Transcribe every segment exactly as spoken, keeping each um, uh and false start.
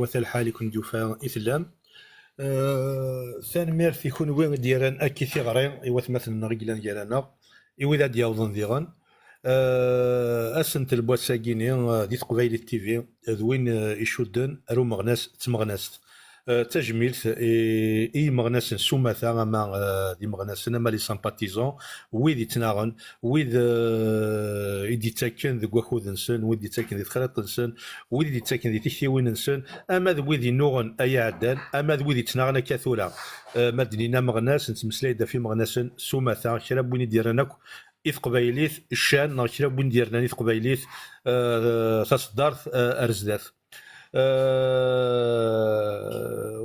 Wata lḥal i ken-d-yufa i tellam. Eh, tanemmirt i kunwi i d-yerran akka i tiɣri i watmaten-nneɣ i yellan gar-aneɣ, i wid ad d-yawḍen diɣen. Eh, asentel n wass-agi-ni, eh, di Teqbaylit T V, d win, eh, icudden ar umeɣnas d tmeɣnast. Eh, d tajmilt i, i yimeɣnasen s umata, ama, eh, d imeɣnasen, ama les sympathisants, wid ittnaɣen, wid, eh, i d-ittaken deg wakud-nsen, wid d-ittaken di texriḍt-nsen, wid i d-ittaken di tiktiwin-nsen, ama d wid innuɣen ay iɛeddan, ama d wid ittnaɣen akka tura. Eh, ma d-nini ameɣnas, nettmeslay-d ɣef imeɣnasen s umata, kra n win i d-yerran akk i teqbaylit ccan, neɣ kra n win i d-yernan i teqbaylit, eh, taṣeddart, eh, ar zdat. Euh,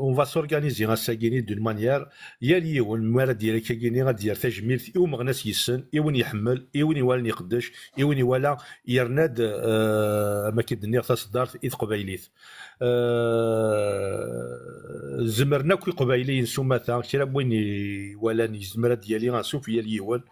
on va s'organiser ass-agi-ni d'une manière, yal yiwen mi ara d-yerr akkagi-ni ad d-yerr tajmilt i umeɣnas yessen, i win iḥemmel, i win iwalan iqeddec, i win iwala yerna-d, euh, am akka d-nniɣ, taṣeddart i teqbaylit. Euh, zemren akk iqbayliyen s umata, kra n win iwalan yezmer ad d-yali ansuf i yal yiwen.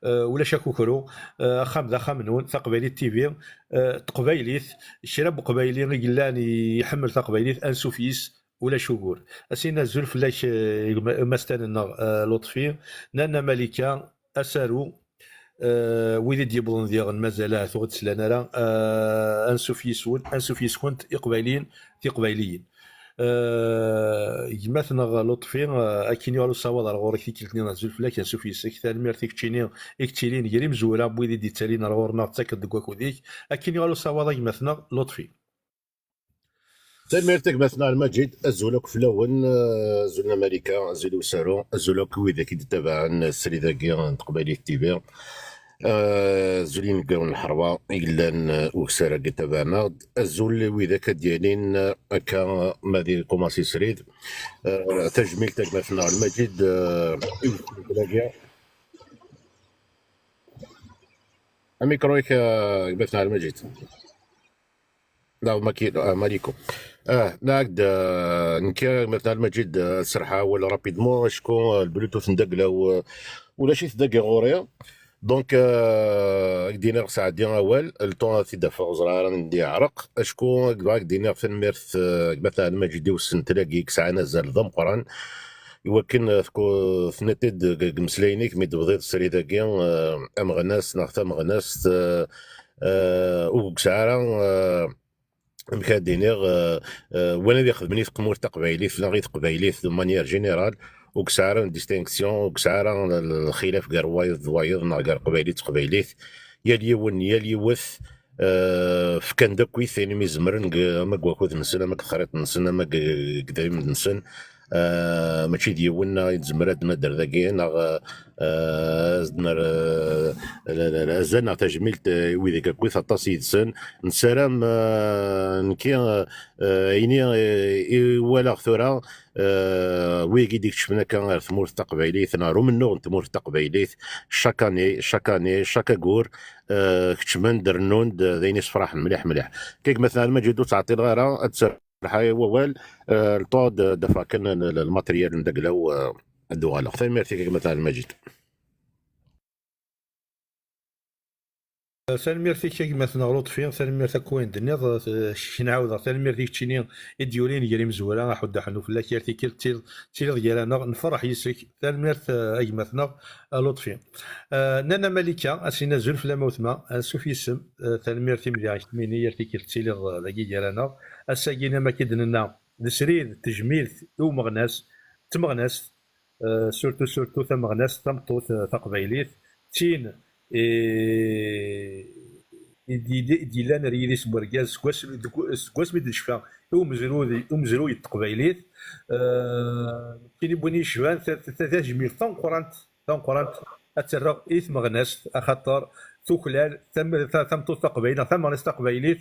Euh, ulac akukru. Euh, axxam d axxam-nwen, Taqbaylit T V, euh, teqbaylit, kra n uqbayli i yellan iḥemmel taqbaylit, ansuf yis, ulac ugur. Asin azul fell-ak, euh, gma-, mastan-nneɣ, euh, Lutfi, Nana Malika, asaru, euh, wid i d-yewwḍen diɣen mazal ahat ur d-slan ara, euh, ansuf yis-wen, ansuf yis-went, iqbayliyen, tiqbayliyin. Euh, gma-tneɣ Lutfi, euh, akken yuɣal usawaḍ ar ɣur-k tikkelt-nni, azul fell-ak, ansuf yis-k, tanemmirt i keččini i yettilin gar imezwura n wid i d-yettalin ar ɣur-neɣ, ttaken deg wakud-ik, akken yuɣal usawaḍ a gma-tneɣ Lutfi. Tanemmirt a gma-tneɣ Lmajid, azul akk fell-awen, eh, azul n Amarika, azul i usaru, azul akk i wid akk i d-ittabaɛen srid-agi n Teqbaylit T V. Eh, azul i ineggawen n lḥerba i yellan, eh, ukessar-agi tabaɛen-aɣ-d, azul i wid akk ad d-yalin, eh, akka ma di kumaṣi srid. Eh, tajmilt a gma-tneɣ Lmajid, eh, i usentel-agi. Amikru-ik, eh, a gma-tneɣ Lmajid. Neɣ maki-, ah, Maliko. Ah, nag-d, ah, nekki, a gma-tneɣ Lmajid, ah, ad serḥeɣ awal rapidement, acku, ah, lbluetooth n dagla-w, ah, ulac-it dagi ɣur-i. Donc, ah, ad k-d-iniɣ sɛeddi awal, le temps ad t-id-afeɣ, ur ẓriɣ ara anda yeɛreq. Acku, ad k-, ad k-d-iniɣ tanemmirt, ah, a gma-tneɣ Lmajid i usentel-agi i yesɛan azal d ameqqran. Iwakken, ah, tku-, tenniḍ-t-id deg, deg imeslayen-ik mi d-tebdiḍ srid-agi, ah, ameɣnas neɣ tameɣnast, ah, ah, ur yesɛi ara, ah, amek ad d-iniɣ, euh, euh, win ad ixedmen i tmurt taqbaylit neɣ i teqbaylit de manière générale, ur yesɛi ara une distinction, ur yesɛi ara l-, lxilaf gar wayeḍ d wayeḍ neɣ gar qbaylit d teqbaylit. Yal yiwen, yal yiwet, euh, fkan-d akkit ayen umi zemren, deg, ama deg wakud-nsen, ama deg texriḍt-nsen, ama deg, deg idrimen-nsen. Euh, mačči d yiwen neɣ i nezmer ad d-nader dagi, neɣ, euh, euh, ad d-nerr, euh, la, la, la, azal neɣ tajmilt, euh, i wid akkit, aṭas yid-sen. Nessaram, euh, nekki, euh, euh, ayen i, i walaɣ tura, euh, wigi i d-ikecmen akka ar tmurt taqbaylit, neɣ ar umennuɣ n tmurt taqbaylit, chaque année, chaque année, chaque agur, euh, kecmen-d, rennun-d, d ayen yessefraḥen mliḥ, mliḥ. Kagma tɛelmeḍ, ur ttɛeṭṭileɣ ara, ad serḥeɣ i wawal, euh, le temps d-, d-afeɣ kan l-, l-, lmatriyal n dagla-w, euh, ad d-uɣaleɣ. Tanemmirt-ik a gma Lmajid. Tanemmirt-ik a gma-tneɣ Lutfi, tanemmirt akk wayen d-tenniḍ, eh, kik nɛawdeɣ, tanemmirt i keččini i d-yulin gar imezwura, aḥuddu aḥennu fell-ak, yal tikkelt tiliḍ, tiliḍ gar-aneɣ, nferreḥ yis-k, tanemmirt, eh, a gma-tneɣ, eh, Lutfi. Eh, Nana Malika, asin azul fell-am a wetma, ansuf yis-m, eh, tanemmirt i m-diɣ kemmini, yal tikkelt tiliḍ, eh, dagi gar-aneɣ, ass-agi-ni am akka i d-nenna, d srid, d tejmilt i umeɣnas, d tmeɣnast, eh, surtout, surtout tameɣnast, tameṭṭut, eh, taqbaylit, d tin, eh, i d-, i d-, i d-yellan ar yidis n wergaz seg wasmi, deg, seg wasmi d-necfa i umezruy, i umezruy n teqbaylit, eh, d tin i wwin yecban ta-, ta-, ta-, tajmilt tameqqrant, tameqqrant ad tt-rreɣ i tmeɣnast, axaṭer tuklal tam-, ta-, tameṭṭut taqbaylit, neɣ tameɣnast taqbaylit,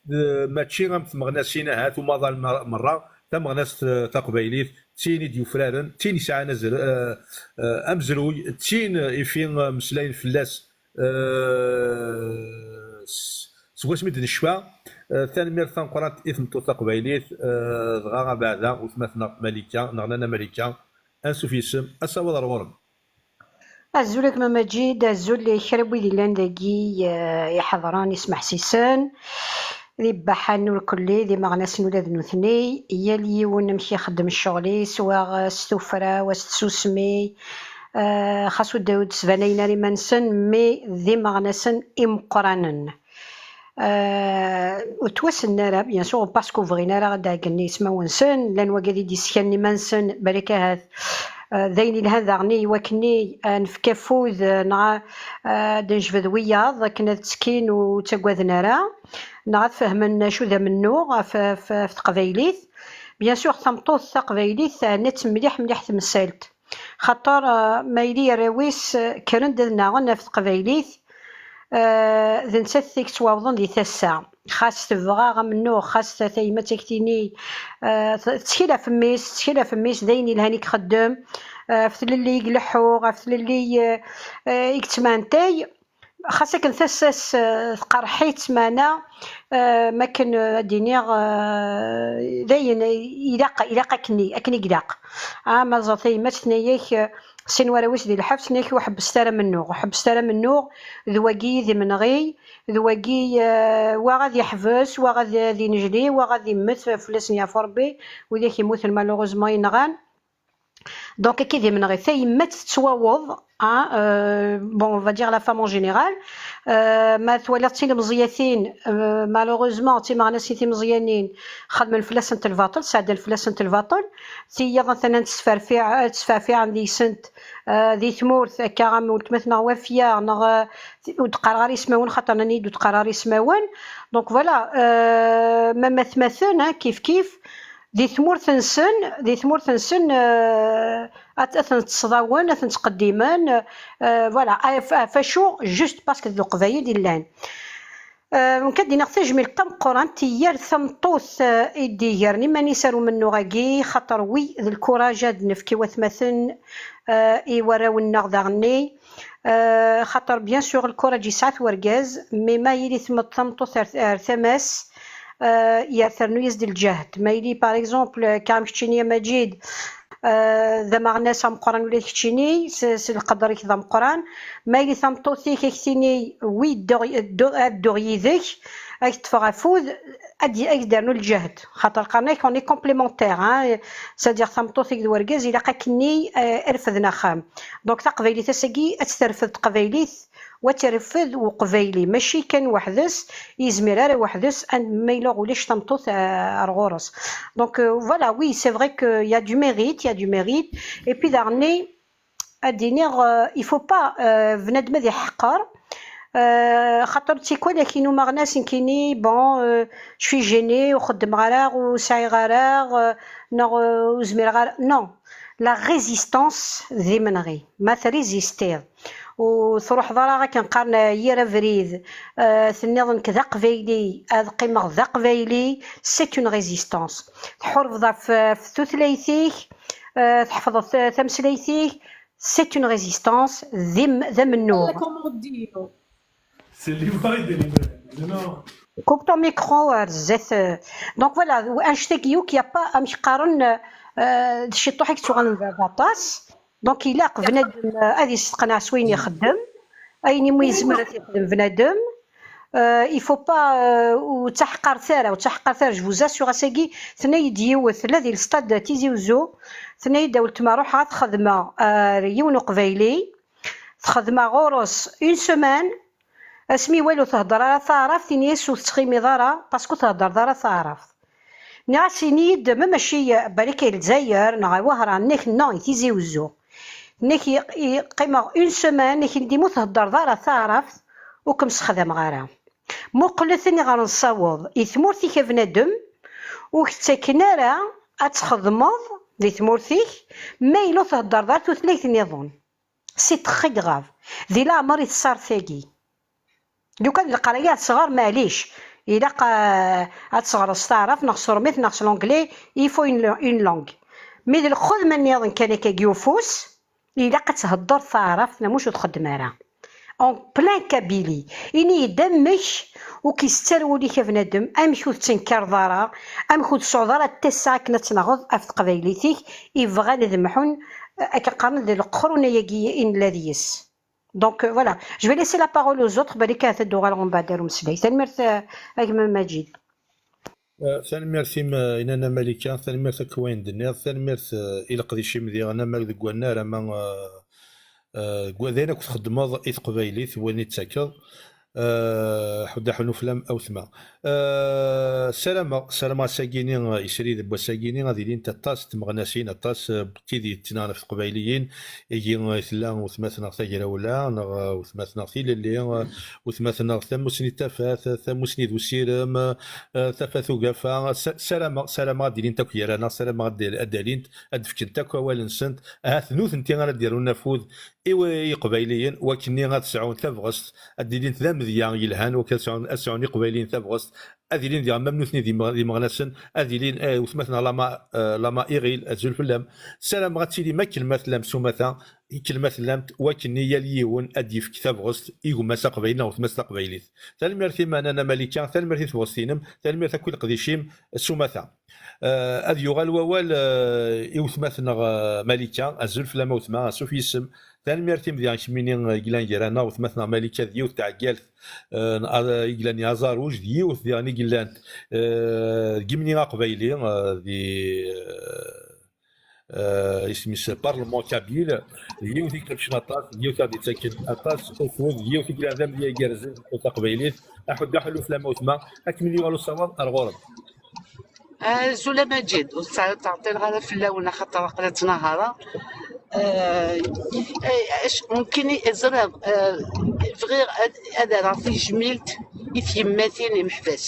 d-, mačči am tmeɣnasin ahat umaḍal mer-, merra, tameɣnast, eh, taqbaylit, d tin i d-yufraren, d tin yesɛan azr-, eh, eh, amezruy, d tin ifi, eh, meslayen fell-as, eh, s-, seg wasmi d-necfa. Eh, tanemmirt tameqqrant i tmeṭṭut taqbaylit, eh, dɣa abeɛda, wetma-tneɣ Malika, neɣ Nana Malika, ansuf yis-m, asawaḍ ar ɣur-m. Azul a gma Maǧid, azul i kra n wid yellan dagi, eh, iḥeḍren, ismeḥsisen. d ibaḥan ur kelli, d imeɣnasen ula d nutni, yal yiwen amek ixeddem ccɣel-is, wa s tuffra, wa s tsusmi, eh, xas ur d-, ur d-sbanayen ara iman-nsen, mi d imeɣnasen imeqqranen. Eh, ur ttwassnen ara, bien sûr, parce que ur bɣin ara ad d-ɛeggnen ismawen-nsen, llan wagad i d-yesskanen iman-nsen, balak ahat, eh, d ayen ilhan daɣen i wakken i, eh, nefk afud, eh, neɣ, eh, ad d-nejbed wiyaḍ akken ad ttekkin ur ttaggaden ara, neɣ ad fehmen acu d amennuɣ ɣef, ɣef, ɣef teqbaylit. Bien sûr, tameṭṭut taqbaylit teɛna-tt mliḥ, mliḥ temsalt. Xaṭer, eh, ma yili arraw-is, eh, kkren-d ad nnaɣen ɣef teqbaylit, eh, d nettat i yettwawḍen di tasa. Xas tebɣa amennuɣ, xas ta-, tayemmat ad k-tini, eh, t-, tettkel ɣef mmi-s, tettkel ɣef mmi-s, d ayen ilhan i ixeddem, eh, ɣef tlelli i ileḥḥu, ɣef tlelli, eh, eh, i yettmantay. Xas akken tasa-s, eh, tqerreḥ-itt, meɛna, eh, makken, eh, ad d-iniɣ, eh, d ayen ilaq, ilaq akken, akken i ilaq. Ah, ma ẓer tayemmat tenna-yak, eh, sin warraw-is di lḥebs, tenna-yak ur ḥebbset ara amennuɣ, ur ḥebbset ara amennuɣ, d wagi i d imenɣi, d wagi, eh, wa ad yeḥbes, wa ad, ad inejli, wa ad immet, fell-asen yeɛfu Rebbi, widak yemmuten malheureusement yenɣan. Donc, akka i d imenɣi. Tayemmat tettwaweḍ, hein, euh, bon, on va dire la femme en général. Euh, ma twalaḍ tilemẓiyatin, euh, malheureusement, timeɣnasin timeẓyanin, xedmen fell-asent lbaṭel, sɛeddan fell-asent lbaṭel. Tiyaḍ atan ad ttesferfiɛ-, ad ttesferfiɛen deg-sent, euh, di tmurt, akka am weltma-tneɣ Wafya, neɣ, euh, ur d-qqareɣ ara ismawen, xaṭer nnan-iyi-d ur d-qqareɣ ara ismawen. Donc voilà, euh, ma, ma atmaten, hein, kif kif, di tmurt-nsen, di tmurt-nsen, euh, ad, ad ten-ttṣeḍawen, ad ten-ttqeddimen, euh, voilà, ɣef, ɣef acu, juste parce que d Leqbayel i llan. Euh, nekk ad d-iniɣ tajmilt tameqqrant i yal tameṭṭut, euh, i d-igren iman-is ar umennuɣ-agi, xaṭer wi d lkuraj ad nefk i watmaten, euh, i warraw-nneɣ daɣenni. Euh, xaṭer, bien sûr, lkuraj yesɛa-t wergaz, mais ma yili tmeṭ-, tameṭṭut ar, ar tama-s, euh, yerna ternu-yas-d lǧehd. Ma yili, par exemple, karam keččini a Maǧid, euh, d ameɣnas ameqqran ula d keččini, s, s lqedr-ik d ameqqran. Ma yili tameṭṭut-ik ad k-tini, wi dduɣ, ddu-, ad dduɣ yid-k, ad k-ṭṭfeɣ afud, ad d-, ad d-ternu lǧehd. Xaṭer qqaren-ak, on est complémentaire, hein. C'est-à-dire, tameṭṭut-ik d wergaz, ilaq akkenni, euh, refden axxam. Donc, taqbaylit ass-agi, ad terfed teqbaylit, wa terfed uqbayli, mačči kan weḥd-s, yezmir ara weḥd-s, an-, ma yella ulac tameṭṭut, euh, ar ɣur-s. Donc, euh, voilà, oui, c'est vrai qu'il y a du mérite, il y a du mérite. Et puis, daɣenni, ad d-iniɣ, euh, il faut pas, euh, bnadem ad iḥeqqer, euh, xaṭer tikwal akin umaɣnas nekkini, bon, euh, je suis gênée, ur xeddmeɣ ara, ur sɛiɣ ara, euh, neɣ, euh, ur zmireɣ ara. Non, la résistance d imenɣi. Ma trizistiḍ, ur truḥeḍ ara akken qqaren yir abrid, euh, tenniḍ nekk d aqbayli, ad qqimeɣ d aqbayli, c'est une résistance. Tḥurbeḍ ɣef, ɣef tutlayt-ik, euh, tḥefḍeḍ ta-, tameslayt-ik, c'est une résistance, d im-, d amennuɣ. Comme on dit. C'est les vrais délibérés. Non. Coupe ton micro, euh, zdat, euh. Donc voilà, anect-agi yakk, y a pas, amek qqaren, euh, d ciṭuḥ i yettuɣalen d, d aṭas. Donc ilaq bnadem, euh, ad yesteqneɛ s wayen ixeddem, ayen imu yezmer ad t-ixdem bnadem. Euh, il faut pas, euh, ur ttaḥqaret ara, ur ttaḥqaret ara. Je vous assure, ass-agi, tenna-yi-d yiwet, tella di lstad Tizi Uzzu, tenna-yi-d, a weltma, ruḥeɣ ad xedmeɣ, euh, yiwen uqbayli, txedmeɣ ɣur-s une semaine, asmi iwala ur thedder ara taɛrabt, ini-as ur tettɣimiḍ ara, parce que ur theddreḍ ara taɛrabt. Nniɣ-as, ini-yi-d, ma mačči, balak i Lezzayer, neɣ i Wehran, nnek, non, i Tizi Uzzu. Nnek, i, i, qqimeɣ une semaine, nnek, indi ma ur theddreḍ ara taɛrabt, ur kem-sexdameɣ ara. Muqlet aniɣer nessaweḍ i tmurt-ik a bnadem, ur k-ttaken ara ad txedmeḍ di tmurt-ik, ma yella ur theddreḍ ara tutlayt nniḍen. C'est très grave. Di leɛmer i tessart tagi. Lukan d leqraya ad tɣer, maɛlic. Ilaq, euh, ad tɣer s taɛrabt, neɣ s trumit, neɣ s l'anglais, il faut une, une langue. Mais d lxedma nniḍen kan akka deg ufus, ilaq ad thedder taɛrabt, neɣ muc ur txeddem ara. En plein Kabylie. Ini-yi-d amek ur k-yessettar wul-ik a bnadem, amek ur tettenkareḍ ara, amek ur tesɛuḍ ara ttesɛa akken ad tenɣeḍ ɣef teqbaylit-ik, i bɣan ad mḥun, euh, akken qqaren d leqrun-agi i nella deg-s. Donc, euh, voilà. Je vais laisser la parole aux autres. Balak ad d-uɣaleɣ mbeɛd ar umeslay. Tanemmirt, euh, a gma Maǧid. Eh, tanemmirt-im, eh, i Nana Malika, tanemmirt akk i wayen d-tenniḍ, tanemmirt, eh, i leqdic-im diɣen, ama deg wannar, ama, eh, eh, deg wayen akk txeddmeḍ i teqbaylit, wayen i d-tettakeḍ. Eh, ḥudd aḥunu fell-am a wetma. Eh, ssarameɣ, ssarameɣ ass-agi-ni, eh, i srid n wass-agi-ni, ad ilint aṭas n tmeɣnasin, aṭas, eh, n tid yettnaɣen ɣef teqbayliyin, igi, eh, tella wetma-tneɣ Tagrawla, neɣ, eh, wetma-tneɣ Tilelli, eh, wetma-tneɣ Tamusni n Tafat, Tamusni d Usirem, eh, Tafat Ugafa. Sa-, ssarameɣ, ssarameɣ ad d-ilint akk gar-aneɣ, ssarameɣ ad d-, ad d-alint, ad d-fkent akk awal-nsent. Ahat d nutenti ara d-yerrun afud i w-, i Iqbayliyen, wakken-nni ad sɛun tabɣest, ad d-ilint d amedya yelhan, wakken ad sɛun, ad sɛun Iqbayliyen tabɣest, ad ilin diɣen am nutni d imeɣ-, d imeɣnasen, ad ilin, eh, wetma-tneɣ Lama, eh, Lama Iɣil, azul fell-am. Ssarameɣ ad tilim akken ma tellam s umata, akken ma tellamt, wakken-nni yal yiwen ad d-yefk tabɣest i gma-s aqbayli neɣ wetma-s taqbaylit. Tanemmirt-im a Nana Malika, tanemmirt i tebɣest-inem, tanemmirt akk i leqdic-im s umata. Eh, ad yuɣal wawal, eh, i wetma-tneɣ, eh, Malika, azul fell-am a wetma, ansuf yis-m. Tanemmirt-im diɣen kemmini, eh, i yellan gar-aneɣ, wetma-tneɣ Malika d yiwet taɛeggalt, eh, n, eh, i yellan i Aẓaruj, d yiwet diɣen i yellan, eh, deg yimni aqbayli, eh, di, eh, eh, isem-is Parlement Kabyle, d yiwet i ikerrcen aṭas, d yiwet i ɣ-d-ittaken aṭas ufud, d yiwet i yellan d amedya igerrzen i taqbaylit. Aḥuddu aḥullu fell-am a wetma, akken i yuɣal usawaḍ ar ɣur-m. Azul a Maǧid, ur ttɛeṭṭileɣ ara fell-awen axaṭer aql-i ttnahareɣ. Eh, eh, ac-, nekkini, ẓriɣ, eh, bɣiɣ ad, ad rreɣ tijmilt i tyemmatin imeḥbas.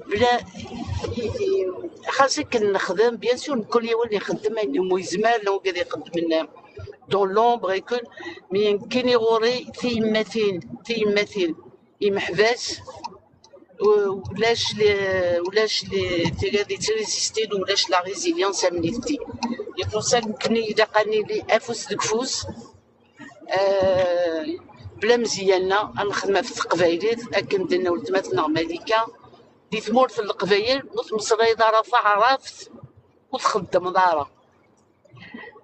Bla, xas akken nexdem, bien sûr, mkul yiwen ixeddem ayen umi yezmer, neɣ wigad ixeddmen dans l'ombre et que, mais nekkini ɣur-i tiyemmatin, tiyemmatin imeḥbas, u-, ulac le, ulac le, tirad yettrézistin, ulac la résilience am nitenti. Et pour ça, nekkni ilaq ad nili afus deg ufus, eh, bla mzeyya-nneɣ, ad nexdem ɣef teqbaylit, akken d-tenna weltma-tneɣ Malika, di tmurt n Leqbayel, ur tmeslayeḍ ara taɛrabt, ur txeddmeḍ ara.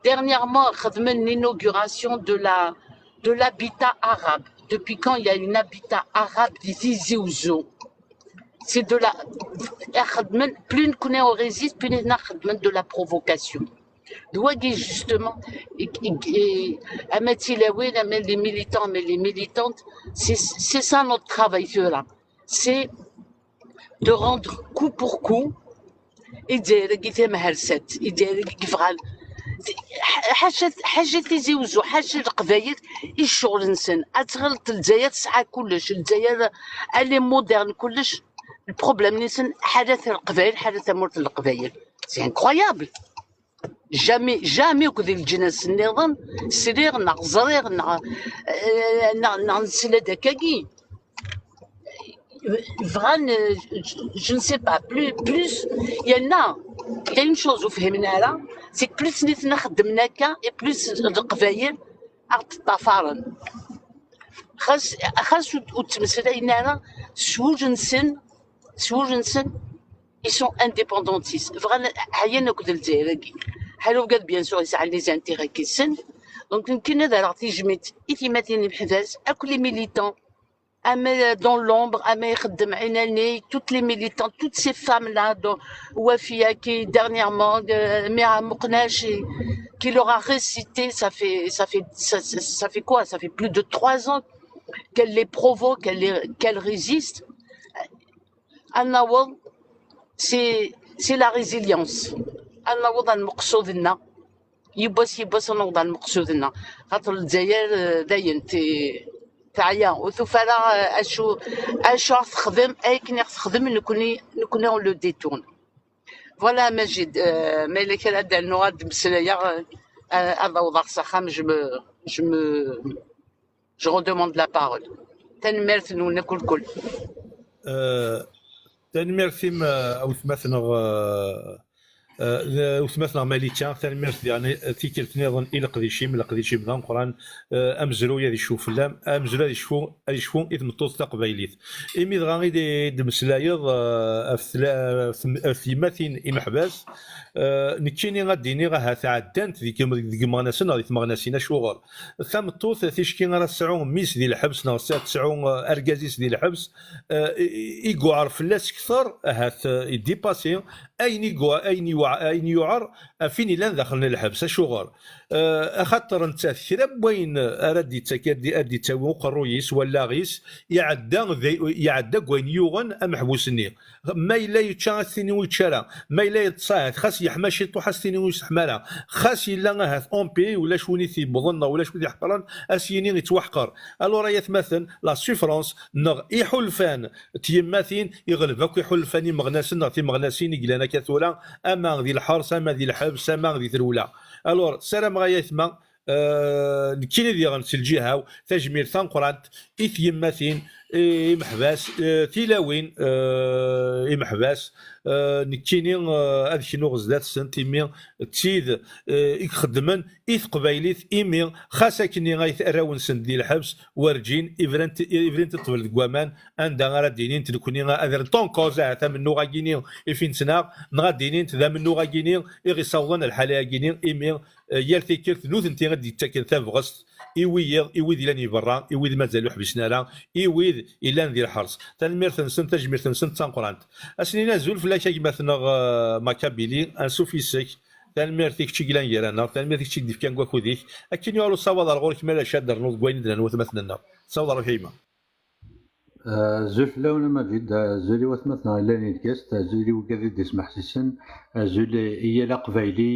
Dernièrement, xedmen l'inauguration de la, de l'habitat arabe. Depuis quand il y a un habitat arabe di Tizi Ouzou? C'est de la, xedmen, plus nekkni on résiste, plus nekkni xedmen de la provocation. D wagi, justement, i, i, i, ama d tilawin, ama d les militants, ama d les militantes, c'est, c'est ça notre travail, tura. C'est de rendre coup pour coup i Lezzayer-agi tamharsat, i Lezzayer-agi yebɣan, ḥ-, ḥaca, ḥaca Tizi Wezzu, ḥaca Leqbayel i ccɣel-nsen. Ad tɣileḍ Lezzayer tesɛa kullec, Lezzayer, elle est moderne, kullec. Lproblem-nsen ḥala Leqbayel, ḥala tamurt n Leqbayel. C'est incroyable. Jamais, jamais akked leǧnas nniḍen sliɣ neɣ ẓriɣ neɣ, eh, neɣ, neɣ nesla-d akkagi. Bɣan, eh, je, je ne sais pas, plus, plus, yerna, il y a une chose ur fhimen ara, c'est que plus nitni xeddmen akka, et plus Leqbayel a ɣ-d-ṭṭafaren. Xas, xas ur, ur ttmeslayen ara s wul-nsen, s wul-nsen, ils sont indépendantistes. Bɣan, ɛyan akked Lezzayer-agi. Ḥala ugad, bien sûr, yesɛan les intérêts-nsen. Donc, nekkini ad rreɣ tijmilt i tyemmatin imeḥbas, akk les militants, ama dans l'ombre, ama ixeddem Ɛinani, toutes les militantes, toutes ces femmes-là, dont Wafia, qui dernièrement, euh, Mira Mouknachi, qui leur a récité, ça fait, ça fait, ça, ça, ça fait quoi? Ça fait plus de trois ans qu'elle les provoque, qu'elle les, qu'elle résiste. Ad naweḍ, c'est, c'est la résilience. Ad naweḍ ar lmeqsud-nneɣ. Yiwwas, yiwwas ad naweḍ ar lmeqsud-nneɣ. Xaṭer Lezzayer, eh, dayen, te-, teɛya. Ur tufi ara, eh, acu, acu ara texdem, akken i ɣ-texdem, nekkni, nekkni on le détourne. Voilà, Majid, eh, ma yella kra ad d-rnuɣ, ad d-mmeslayeɣ, eh, ad awḍeɣ s axxam, je me, je me, je redemande la parole. Tanemmirt-nwen akk lkul. Eh, tanemmirt-im, eh, a wetma-tneɣ, eh, Eh, d-, weltma-tneɣ Malika, tanemmirt diɣen, eh, tikkelt nniḍen i leqdic-im, leqdic-im d ameqqran, eh, amezruy ad icfu fell-am, amezruy ad icfu, ad icfu i tmeṭṭut taqbaylit. Imi dɣa i d-, i d-meslayeḍ, eh, ɣef tla-, ɣef tm-, ɣef tyemmatin imeḥbas, eh, nekkini ad d-iniɣ ahat ɛeddant deg, deg imeɣnasen neɣ di tmeɣnasin, acuɣer? Tameṭṭut ticki ara tesɛu mmi-s di lḥebs neɣ tesɛu, eh, argaz-is di lḥebs, eh, i, i, i yuɛer fell-as kter, ahat, eh, idipasi, ayen i gu-, ayen i wa-, ayen yuɛer ɣef win illan daxel n lḥebs. Acuɣer? Eh, axaṭer nettat kra n wayen ara d-ittak-, ad d-, ad d-ittawi uqerruy-is, wallaɣ-is, iɛedda d-, iɛedda deg wayen yuɣen ameḥbus-nni. Ma yella yečča, ad s-tini ur yečči ara. Ma yella yeṭṭes, ahat xas yeḥma ciṭuḥ, ad s-tini ur yesseḥma ara. Xas yella ahat en paix, ulac win i t-yewwḍen neɣ ulac win i t-iḥeqren, ad s-yini yettwaḥqer. Alors ay atmaten, la souffrance neɣ iḥulfan tyemmatin iɣleb akk iḥulfan imeɣnasen neɣ timeɣnasin i yellan akka tura, ama di lḥers, ama di lḥebs, ama di trewla. Alors, ssarameɣ ay atma, eh, nekkini diɣen si lǧiha-w, tajmilt tameqqrant i tyemmatin, i imeḥbas, eh, tilawin, eh, imeḥbas, eh, nekkini, eh, ad knuɣ zdat-sent, imi d tid, eh, i ixeddmen i teqbaylit, imi xas akkenni ay arraw-nsent di lḥebs, werǧin i brant, i brint ṭṭbel deg waman, anda ara d-inint nekkni ad rrent en cause ahat amennuɣ-agi-ni i f-, i nettnaɣ, neɣ ad d-inint d amennuɣ-agi-ni i ɣ-issawḍen lḥala-agi-ni, imi, eh, yal tikkelt d nutenti i d-yettaken tabɣest i wiyiḍ, i wid yellan i berra, i wid mazal ur ḥbisen ara, i wid yellan di lḥers. Tanemmirt-nsen, tajmilt-nsen d tameqqrant. Ad sen-nini azul fell-ak a gma-tneɣ, eh, Makabili, ansuf yes-k. Tanemmirt i kečč i yellan gar-aneɣ, tanemmirt i kečč i d-ifkan deg wakud-ik. Akken yuɣal usawaḍ ar ɣur-k, ma d acu ad d-ternuḍ deg wayen i d-nnan watmaten-nneɣ. Sawaḍ ar ɣur-k a gma. Azul fell-awen a Maǧid, azul i watmaten-nneɣ yellan di Bgayet, azul i wigad i d-ismeḥsisen, azul i, i yal aqbayli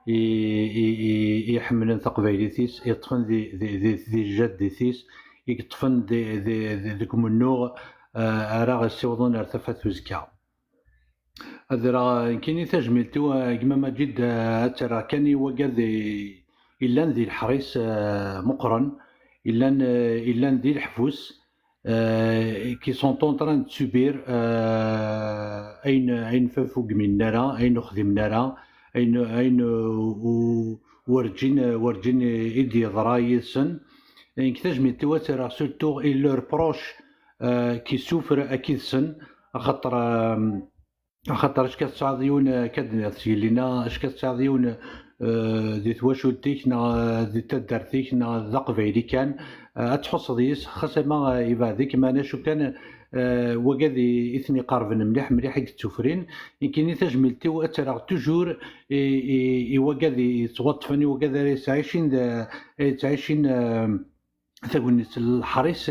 i, i, i, i iḥemmlen taqbaylit-is, yeṭṭfen di, di, di, di tjaddit-is, i yeṭṭfen di, di, di, deg umennuɣ, eh, ara ɣ-issiwḍen ar tafat uzekka. Ad rreɣ nekkini tajmilt-iw, eh, gma Maǧid, eh, ad tt-rreɣ kan i wagad i, illan di leḥris, eh, meqqren, illan, eh, illan di leḥbus, eh, qui sont en train de subir, eh, ayen, ayen f-, ur gminen ara, ayen ur xdimen ara, ayen, ayen, eh, u-, werǧin, werǧin i d-yeḍra yid-sen. Nekk tajmilt-iw ad tt-rreɣ surtout i leurs proches, eh, qui souffrent akked-sen, axaṭer, eh, Axaṭer acka tesɛiḍ yiwen, eh, akka d-nniɣ s yelli-nneɣ, acka tesɛiḍ yiwen, eh, di twacult-ik neɣ, eh, di taddart-ik neɣ d aqbayli kan, eh, ad tḥusseḍ yis, xas ama, eh, yebɛed-ik, meɛna acu kan, eh, wagad i, i ten-iqerben mliḥ, mliḥ i yettufrin. Nekkini tajmilt-iw ad tt-rreɣ toujours i, i, i wagad i yettwaṭṭfen, i wagad ara yettɛicin d, eh, yettɛicin, eh, tagnit n leḥris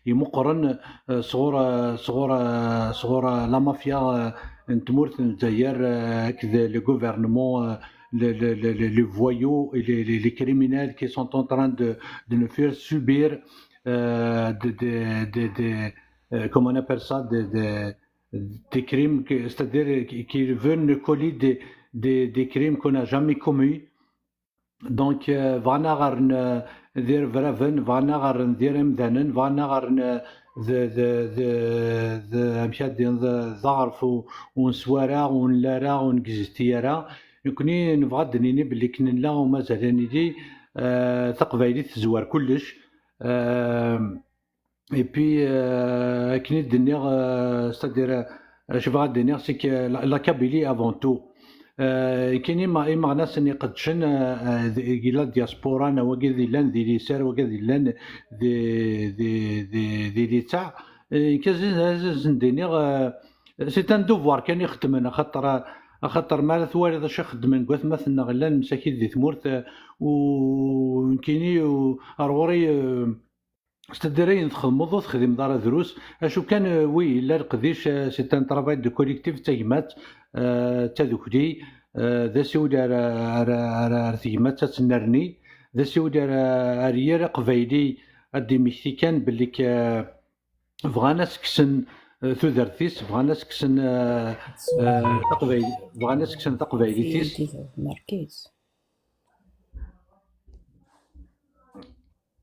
imuqren, eh, sɣur, eh, sɣur, eh, sɣur, eh, la mafia, eh, n tmurt n Lezzayer, eh, akked le gouvernement, eh, le, le, le, le, les voyous et les, les, les criminels qui sont en train de, de nous faire subir, euh, de, de, de, de, euh, comment on appelle ça, de, de, des crimes, que, c'est-à-dire qui, qui veulent nous coller des, des, des crimes qu'on n'a jamais commis. Donc, euh, bɣan a ɣ-rren, euh, d irebraben, bɣan a ɣ-rren d iremdanen, bɣan a ɣ-rren, euh, d, d, d, d, amek ad d-tiniḍ, d, d aɣref ur, ur neswi ara, ur nelli ara, ur negziti ara. Nekkni nebɣa ad d-nini belli akken nella u mazal ad nili, euh, taqbaylit tezwar kullec. Euh, Et puis, euh, akken i d-nniɣ, euh, c'est-à-dire, euh, acu bɣiɣ ad d-iniɣ, c'est que la, la Kabylie avant tout. Euh, kini ma, imeɣnasen iqeddcen, euh, euh, di, di la diaspora, neɣ wagi d illan di liser, wagi d illan di, di, di, di litaɛ, euh, nekk ad as-, ad asen-d-iniɣ, euh, c'est un devoir kan i xeddmen, axaṭer, axaṭer mi ara twaliḍ acu i xeddmen deg watmaten-nneɣ llan msakit di tmurt, euh, u nekkini, u, ar ɣur-i, euh, C'est-à-dire, ayen txedmeḍ ur texdimeḍ ara drus. Acu kan, euh, oui, yella leqdic, euh, c'est un travail de collectif, d tagmat, euh, d tadukli, euh, d asiwel ar, ar, ar, ar tegmat ad tennerni, d asiwel ar, ar yir aqbayli ad d-imekti kan belli k-, euh, bɣan ad s-kksen, euh, tudert-is, bɣan ad s-kksen, euh, euh, taqbayl-, bɣan ad s-kksen taqbaylit-is.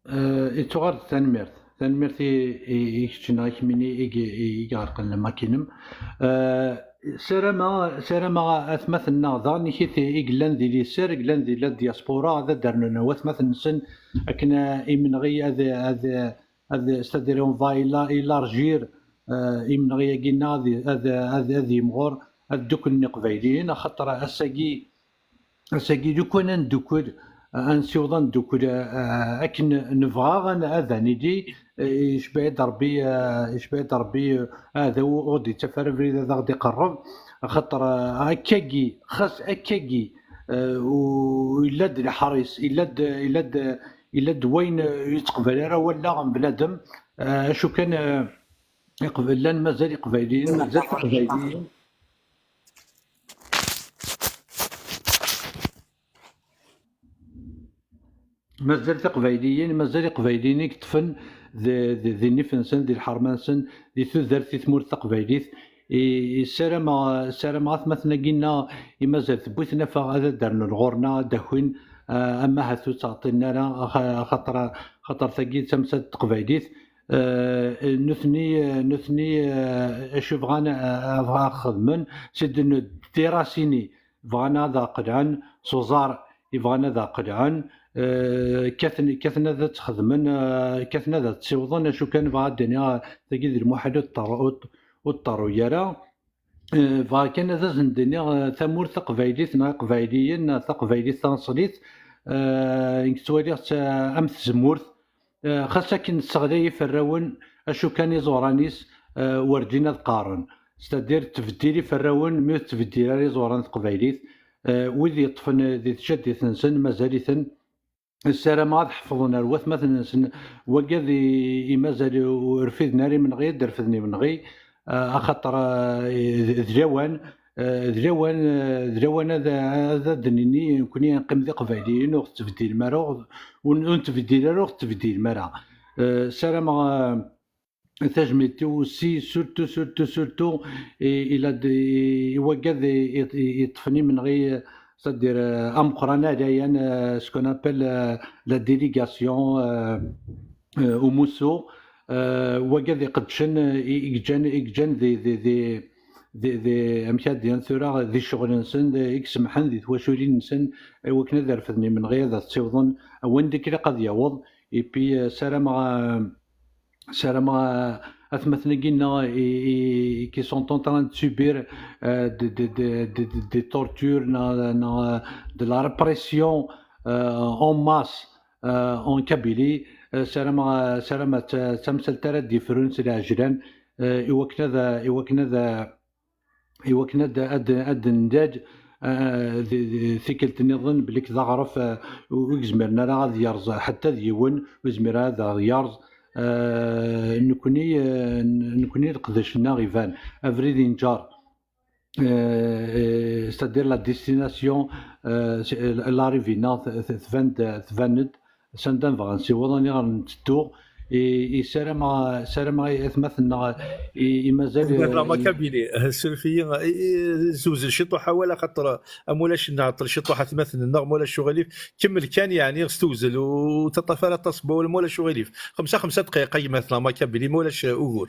Eh, ittuɣal tanemmirt. Tanemmirt i, i, i kečč neɣ i kemmini i, i, i iɣelqen lmakina-m. Eh, Sarameɣ, sarameɣ atmaten-nneɣ daɣen i yellan di liser, i yellan di la diaspora, ad d-rnun watmaten-nsen akken, eh, imenɣi ad, ad, ad, c'est-à-dire, on va éla-, élargir, eh, imenɣi-agi-nneɣ ad, ad, ad, ad yimɣur, ad dduklen Iqbayliyen, axaṭer ass-agi, ass-agi, lukan ad ndukkel, ad nsiweḍ ad ndukkel, eh, akken nebɣa ad, ad nili, eh, icba-d Rebbi, eh, icba-d Rebbi, eh, aɛdaw ur d-ittaf ara abrid ad aɣ-d-iqerreb, axaṭer, eh, akkagi, xas akkagi, eh, u-, yella-d leḥris, yella-d, yella-d, yella-d wayen, eh, yettqbal ara wallaɣ n bnadem, eh, acu kan, eh, iqb-, llan mazal Iqbayliyen, mazal Tiqbayliyin. Mazal Tiqbayliyin, mazal Iqbayliyen i yeṭṭfen di, di, di nnif-nsen, di lḥerma-nsen, di tudert, di tmurt taqbaylit. I, i ssarameɣ, ssarameɣ atmaten-agi-nneɣ i mazal tewwi tnafa ad d-rnun ɣur-neɣ, ad d-akin, ah, ama ahat ur ttɛeṭṭilen ara, axa-, axaṭer, axaṭer tagi d tamsalt n teqbaylit. Eh, nutni, eh, nutni, eh, acu bɣan, eh, ad xedmen, c'est de nous déraciner. Bɣan ad aɣ-qelɛen s uẓar i bɣan ad aɣ-qelɛen. Eh, kkaten, kkaten ad tt-xedmen, eh, kkaten ad tt-ssiwḍen, acu kan bɣa ad d-iniɣ, eh, tagi d lmuḥal ur teṭṭer-, ur t-, ur teṭṭerru ara. Eh, bɣa kan ad asen-d-iniɣ, eh, tamurt taqbaylit neɣ iqbayliyen neɣ taqbaylit taneṣlit, eh, nekk ttwaliɣ-tt, eh, am tzemmurt, eh, xas akken tesseɣlay iferrawen, acu kan iẓuran-is, eh, werǧin ad qqaren. C'est-à-dire, tettbeddil iferrawen, mi ur tettbeddil ara iẓuran n teqbaylit, eh, wid yeṭṭfen di tjaddit-nsen, mazal-iten, ssarameɣ ad ḥefḍen ar watmaten-nsen, wagad i, i mazal ur rfiden ara imenɣi, ad d-refden imenɣi, eh, axaṭer, eh, d, d lawan, eh, d lawan, eh, d lawan ad, ad, ad d-nini, nekkni neqqim d iqbayliyen, ur ɣ-tettbeddilem ara, ur, ur, ur nettbeddil ara, ur ɣ-tettbeddilem ara. Eh, ssarameɣ, eh, tajmilt-iw aussi, surtout, surtout, surtout, i, i la d-, i, i wagad i, i, i yeṭṭfen imenɣi, c'est-à-dire, eh, ameqqran ɛlayan, eh, ce qu'on appelle, eh, la délégation, eh, eh, umussu, eh, wagad iqeddcen, eh, i, i yeǧǧan, i yeǧǧan di, di, di, di, di, amek ad d-yan tura, di ccɣel-nsen, di, i isemḥen di twaculin-nsen, i wakken ad refden imenɣi, ad ssiwḍen, wanda i ilaq ad yaweḍ, et puis, eh, ssarameɣ, eh, ssarameɣ, eh, atmaten-agi-nneɣ i, i, qui sont en train de subir, eh, de, de, de, de, de, des tortures, neɣ, neɣ, eh, de la répression, eh, en masse, eh, en Kabylie, eh, ssarameɣ, eh, ssarameɣ d ta-, d tamsalt ara d-yefrun s lɛejlan, eh, i wakken ad, i wakken ad, i wakken ad, ad, ad d-ndad, eh, di, di tikkelt nniḍen belli d aɣref, eh, ur yezmiren ara ad yerẓ ḥetta d yiwen, ur yezmir ara ad yerẓ, eh, nekni, eh, nekni leqdic-nneɣ iban, abrid inǧer. Eh, eh, c'est-à-dire la destination, eh, c'est, eh, l'arrivée-nneɣ t-, t-, tban-d, tban-d, s anda nebɣa nsiweḍ, aniɣer nteddu, i, i ssarameɣ, ssarameɣ i atmaten-nneɣ i, i mazal, eh, la Macabili, eh, suref-iyi, eh, eh, zewzel ciṭuḥ awal, axaṭer, eh, am ulac nɛeṭṭel ciṭuḥ atmaten-nneɣ, ma ulac uɣilif, kemmel kan, yeɛni, s tewzel, ur taṭṭaf ara aṭas n wawal, ma ulac uɣilif. Xemsa, xemsa dqayeq, a gma-tneɣ Macabili, ma ulac, eh, ugur.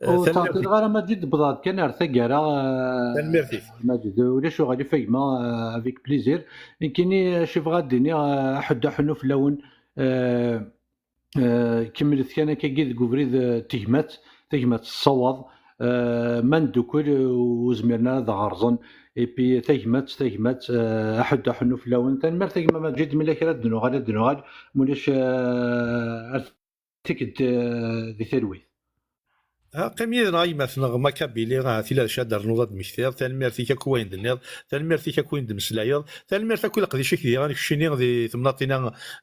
Eh, ur taɛṭileɣ ara Majid, wwḍeɣ-d kan ar taggara, eh, tanemmirt-ik. Majid, ulac uɣilif a gma, eh, avec plaisir. Nekkini acu bɣiɣ ad d-iniɣ, eh, aḥuddu aḥunnu fell-awen, eh, eh, kemmlet kan akkagi deg ubrid, eh, tegmat, tegmat tessawaḍ, eh, ma ndukkel, eh, ur zmiren ara ad ɣerzen, et puis tagmat, tagmat, eh, aḥuddu aḥunnu fell-awen. Tanemmirt a gma Majid, mi la kra ad d-nuɣal, ad d-nuɣal, ma ulac, eh, ar tikkelt, eh, di talwit. Ha, qqim yid-neɣ a gma-tneɣ Macabili, ahat ila d acu ad d-ternuḍ ad d-temmektiḍ. Tanemmirt-ik akk i wayen d-tenniḍ, tanemmirt-ik akk i wayen d-temmeslayeḍ, tanemmirt akk i leqdic-ik diɣen keččini di temnaḍt-ina,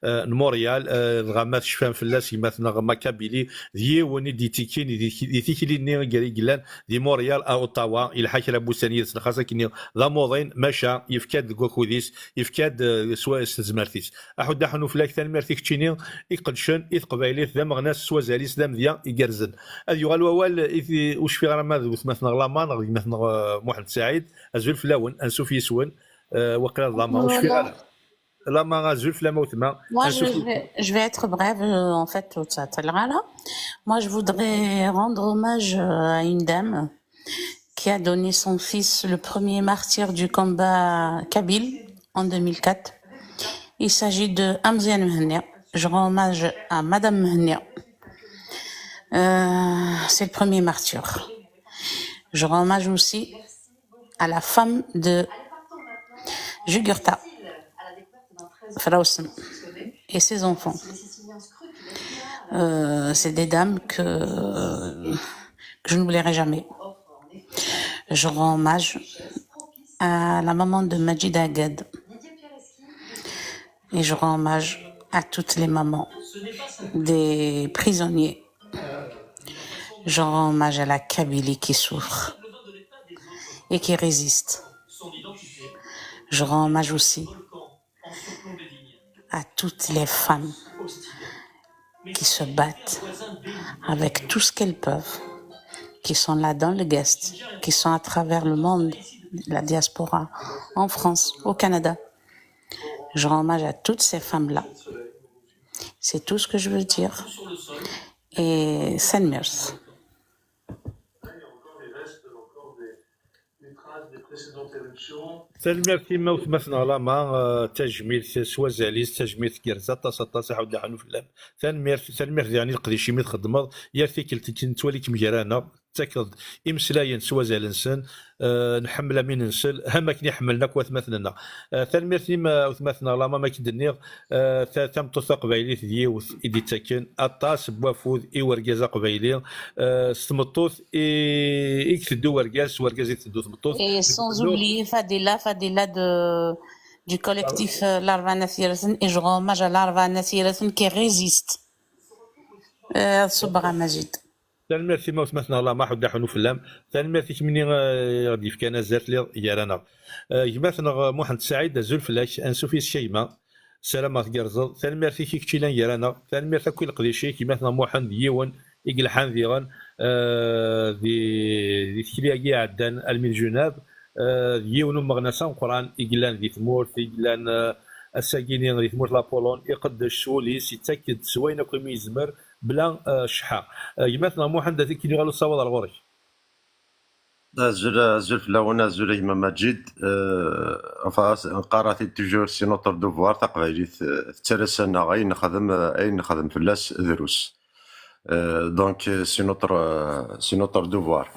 eh, n Montréal, eh, dɣa ma tecfam fell-as gma-tneɣ Macabili, d yiwen i d-yettikin di, di tikli-nni i yellan di Montréal, à Ottawa, yelḥa kra n wussan yid-sen, xas akken d amuḍin, maca yefka-d deg wakud-is, yefka-d, eh, s wa-, s tezmert-is. Aḥuddu aḥunnu fell-ak, tanemmirt i keččini i iqeddcen i teqbaylit, d ameɣnas s wazal-is, d amedya igerrzen. Ad yuɣal wawal i t-, ur cfiɣ ara ma d wetma-tneɣ Lama neɣ d gma-tneɣ, eh, Muḥend Saɛid. Azul fell-awen, ansuf yis-wen, eh, waqila d Lama, ur cfiɣ ara. Lama, azul fell-am a wetma. Moi, je vais, je vais être brève, euh, en fait, ur ttɛeṭṭileɣ ara. Moi, je voudrais rendre hommage, euh, à une dame qui a donné son fils le premier martyr du combat kabyle en deux mille quatre. Il s'agit de Amziane Mhenni. Je rends hommage à Madame Mhenni. Euh, c'est le premier martyr. Je rends hommage aussi à la femme de Jugurtha, Firaoussan, et ses enfants. Euh, c'est des dames que, que je n'oublierai jamais. Je rends hommage à la maman de Majid Agad. Et je rends hommage à toutes les mamans des prisonniers. Je rends hommage à la Kabylie qui souffre et qui résiste. Je rends hommage aussi à toutes les femmes qui se battent avec tout ce qu'elles peuvent, qui sont là dans le guest, qui sont à travers le monde, la diaspora, en France, au Canada. Je rends hommage à toutes ces femmes-là. C'est tout ce que je veux dire. Et tanemmirt. Tanemmirt i ma utmaten ɣlama, eh, tajmilt s wazal-is, tajmilt tgerrez aṭas, aṭas, aḥuddu aḥunnu fell-am. Tanemmirt, tanemmirt diɣen i leqdic imi txeddmeḍ, yal tikkelt nettwali-kem gar-aneɣ, tettakeḍ-d imeslayen s wazal-nsen, eh, nḥemmel am i nsel, am akken i ḥemmlen akk watmaten-nneɣ. Eh, tanemmirt i ma utmaten ɣlama, ma k-d-nniɣ, eh, ta-, tameṭṭut taqbaylit d yiwet i d-ittaken aṭas n wafud i urgaz aqbayli, eh, s tmeṭṭut i, i iteddu urgaz, s urgaz i iteddu tmeṭṭut. Et sans oublier Fadela, Fadela de, du collectif, euh, L'Arba Nat Yiraten, et je rends hommage à L'Arba Nat Yiraten qui résiste. Euh, Subra Majid. Tanemmirt i ma utmaten ɣlama, aḥuddu aḥunnu fell-am. Tanemmirt i kemmini, eh, i ɣ-d-yefkan azal, telliḍ gar-aneɣ. Eh, gma-tneɣ, eh, Muḥend Saɛid, azul fell-ak, ansuf yes-k a gma. Ssarameɣ tgerrzeḍ. Tanemmirt i kečč yellan gar-aneɣ. Tanemmirt akk i leqdic-ik, gma-tneɣ Muḥend, yiwen i yelḥan diɣen, eh, di, di tikli-agi iɛeddan almi d Junab. Eh, d yiwen umeɣnas ameqqran i yellan di tmurt, i yellan, eh, ass-agi-ni di tmurt la Pologne, iqeddec s wul-is, yettak-d s wayen akk imi yezmer, bla, eh, cceḥḥa. Eh, gma-tneɣ Muḥend, ad k-id-yuɣal usawaḍ ar ɣur-k. Azul, azul fell-awen, azul a gma Maǧid. Euh, enfin, as- nqqar-at-id toujours, c'est notre devoir, taqbaylit, euh, tettarra-s-aneɣ ayen nexdem, euh, ayen nexdem fell-as drus. Euh, donc, euh, c'est notre, euh, c'est notre devoir.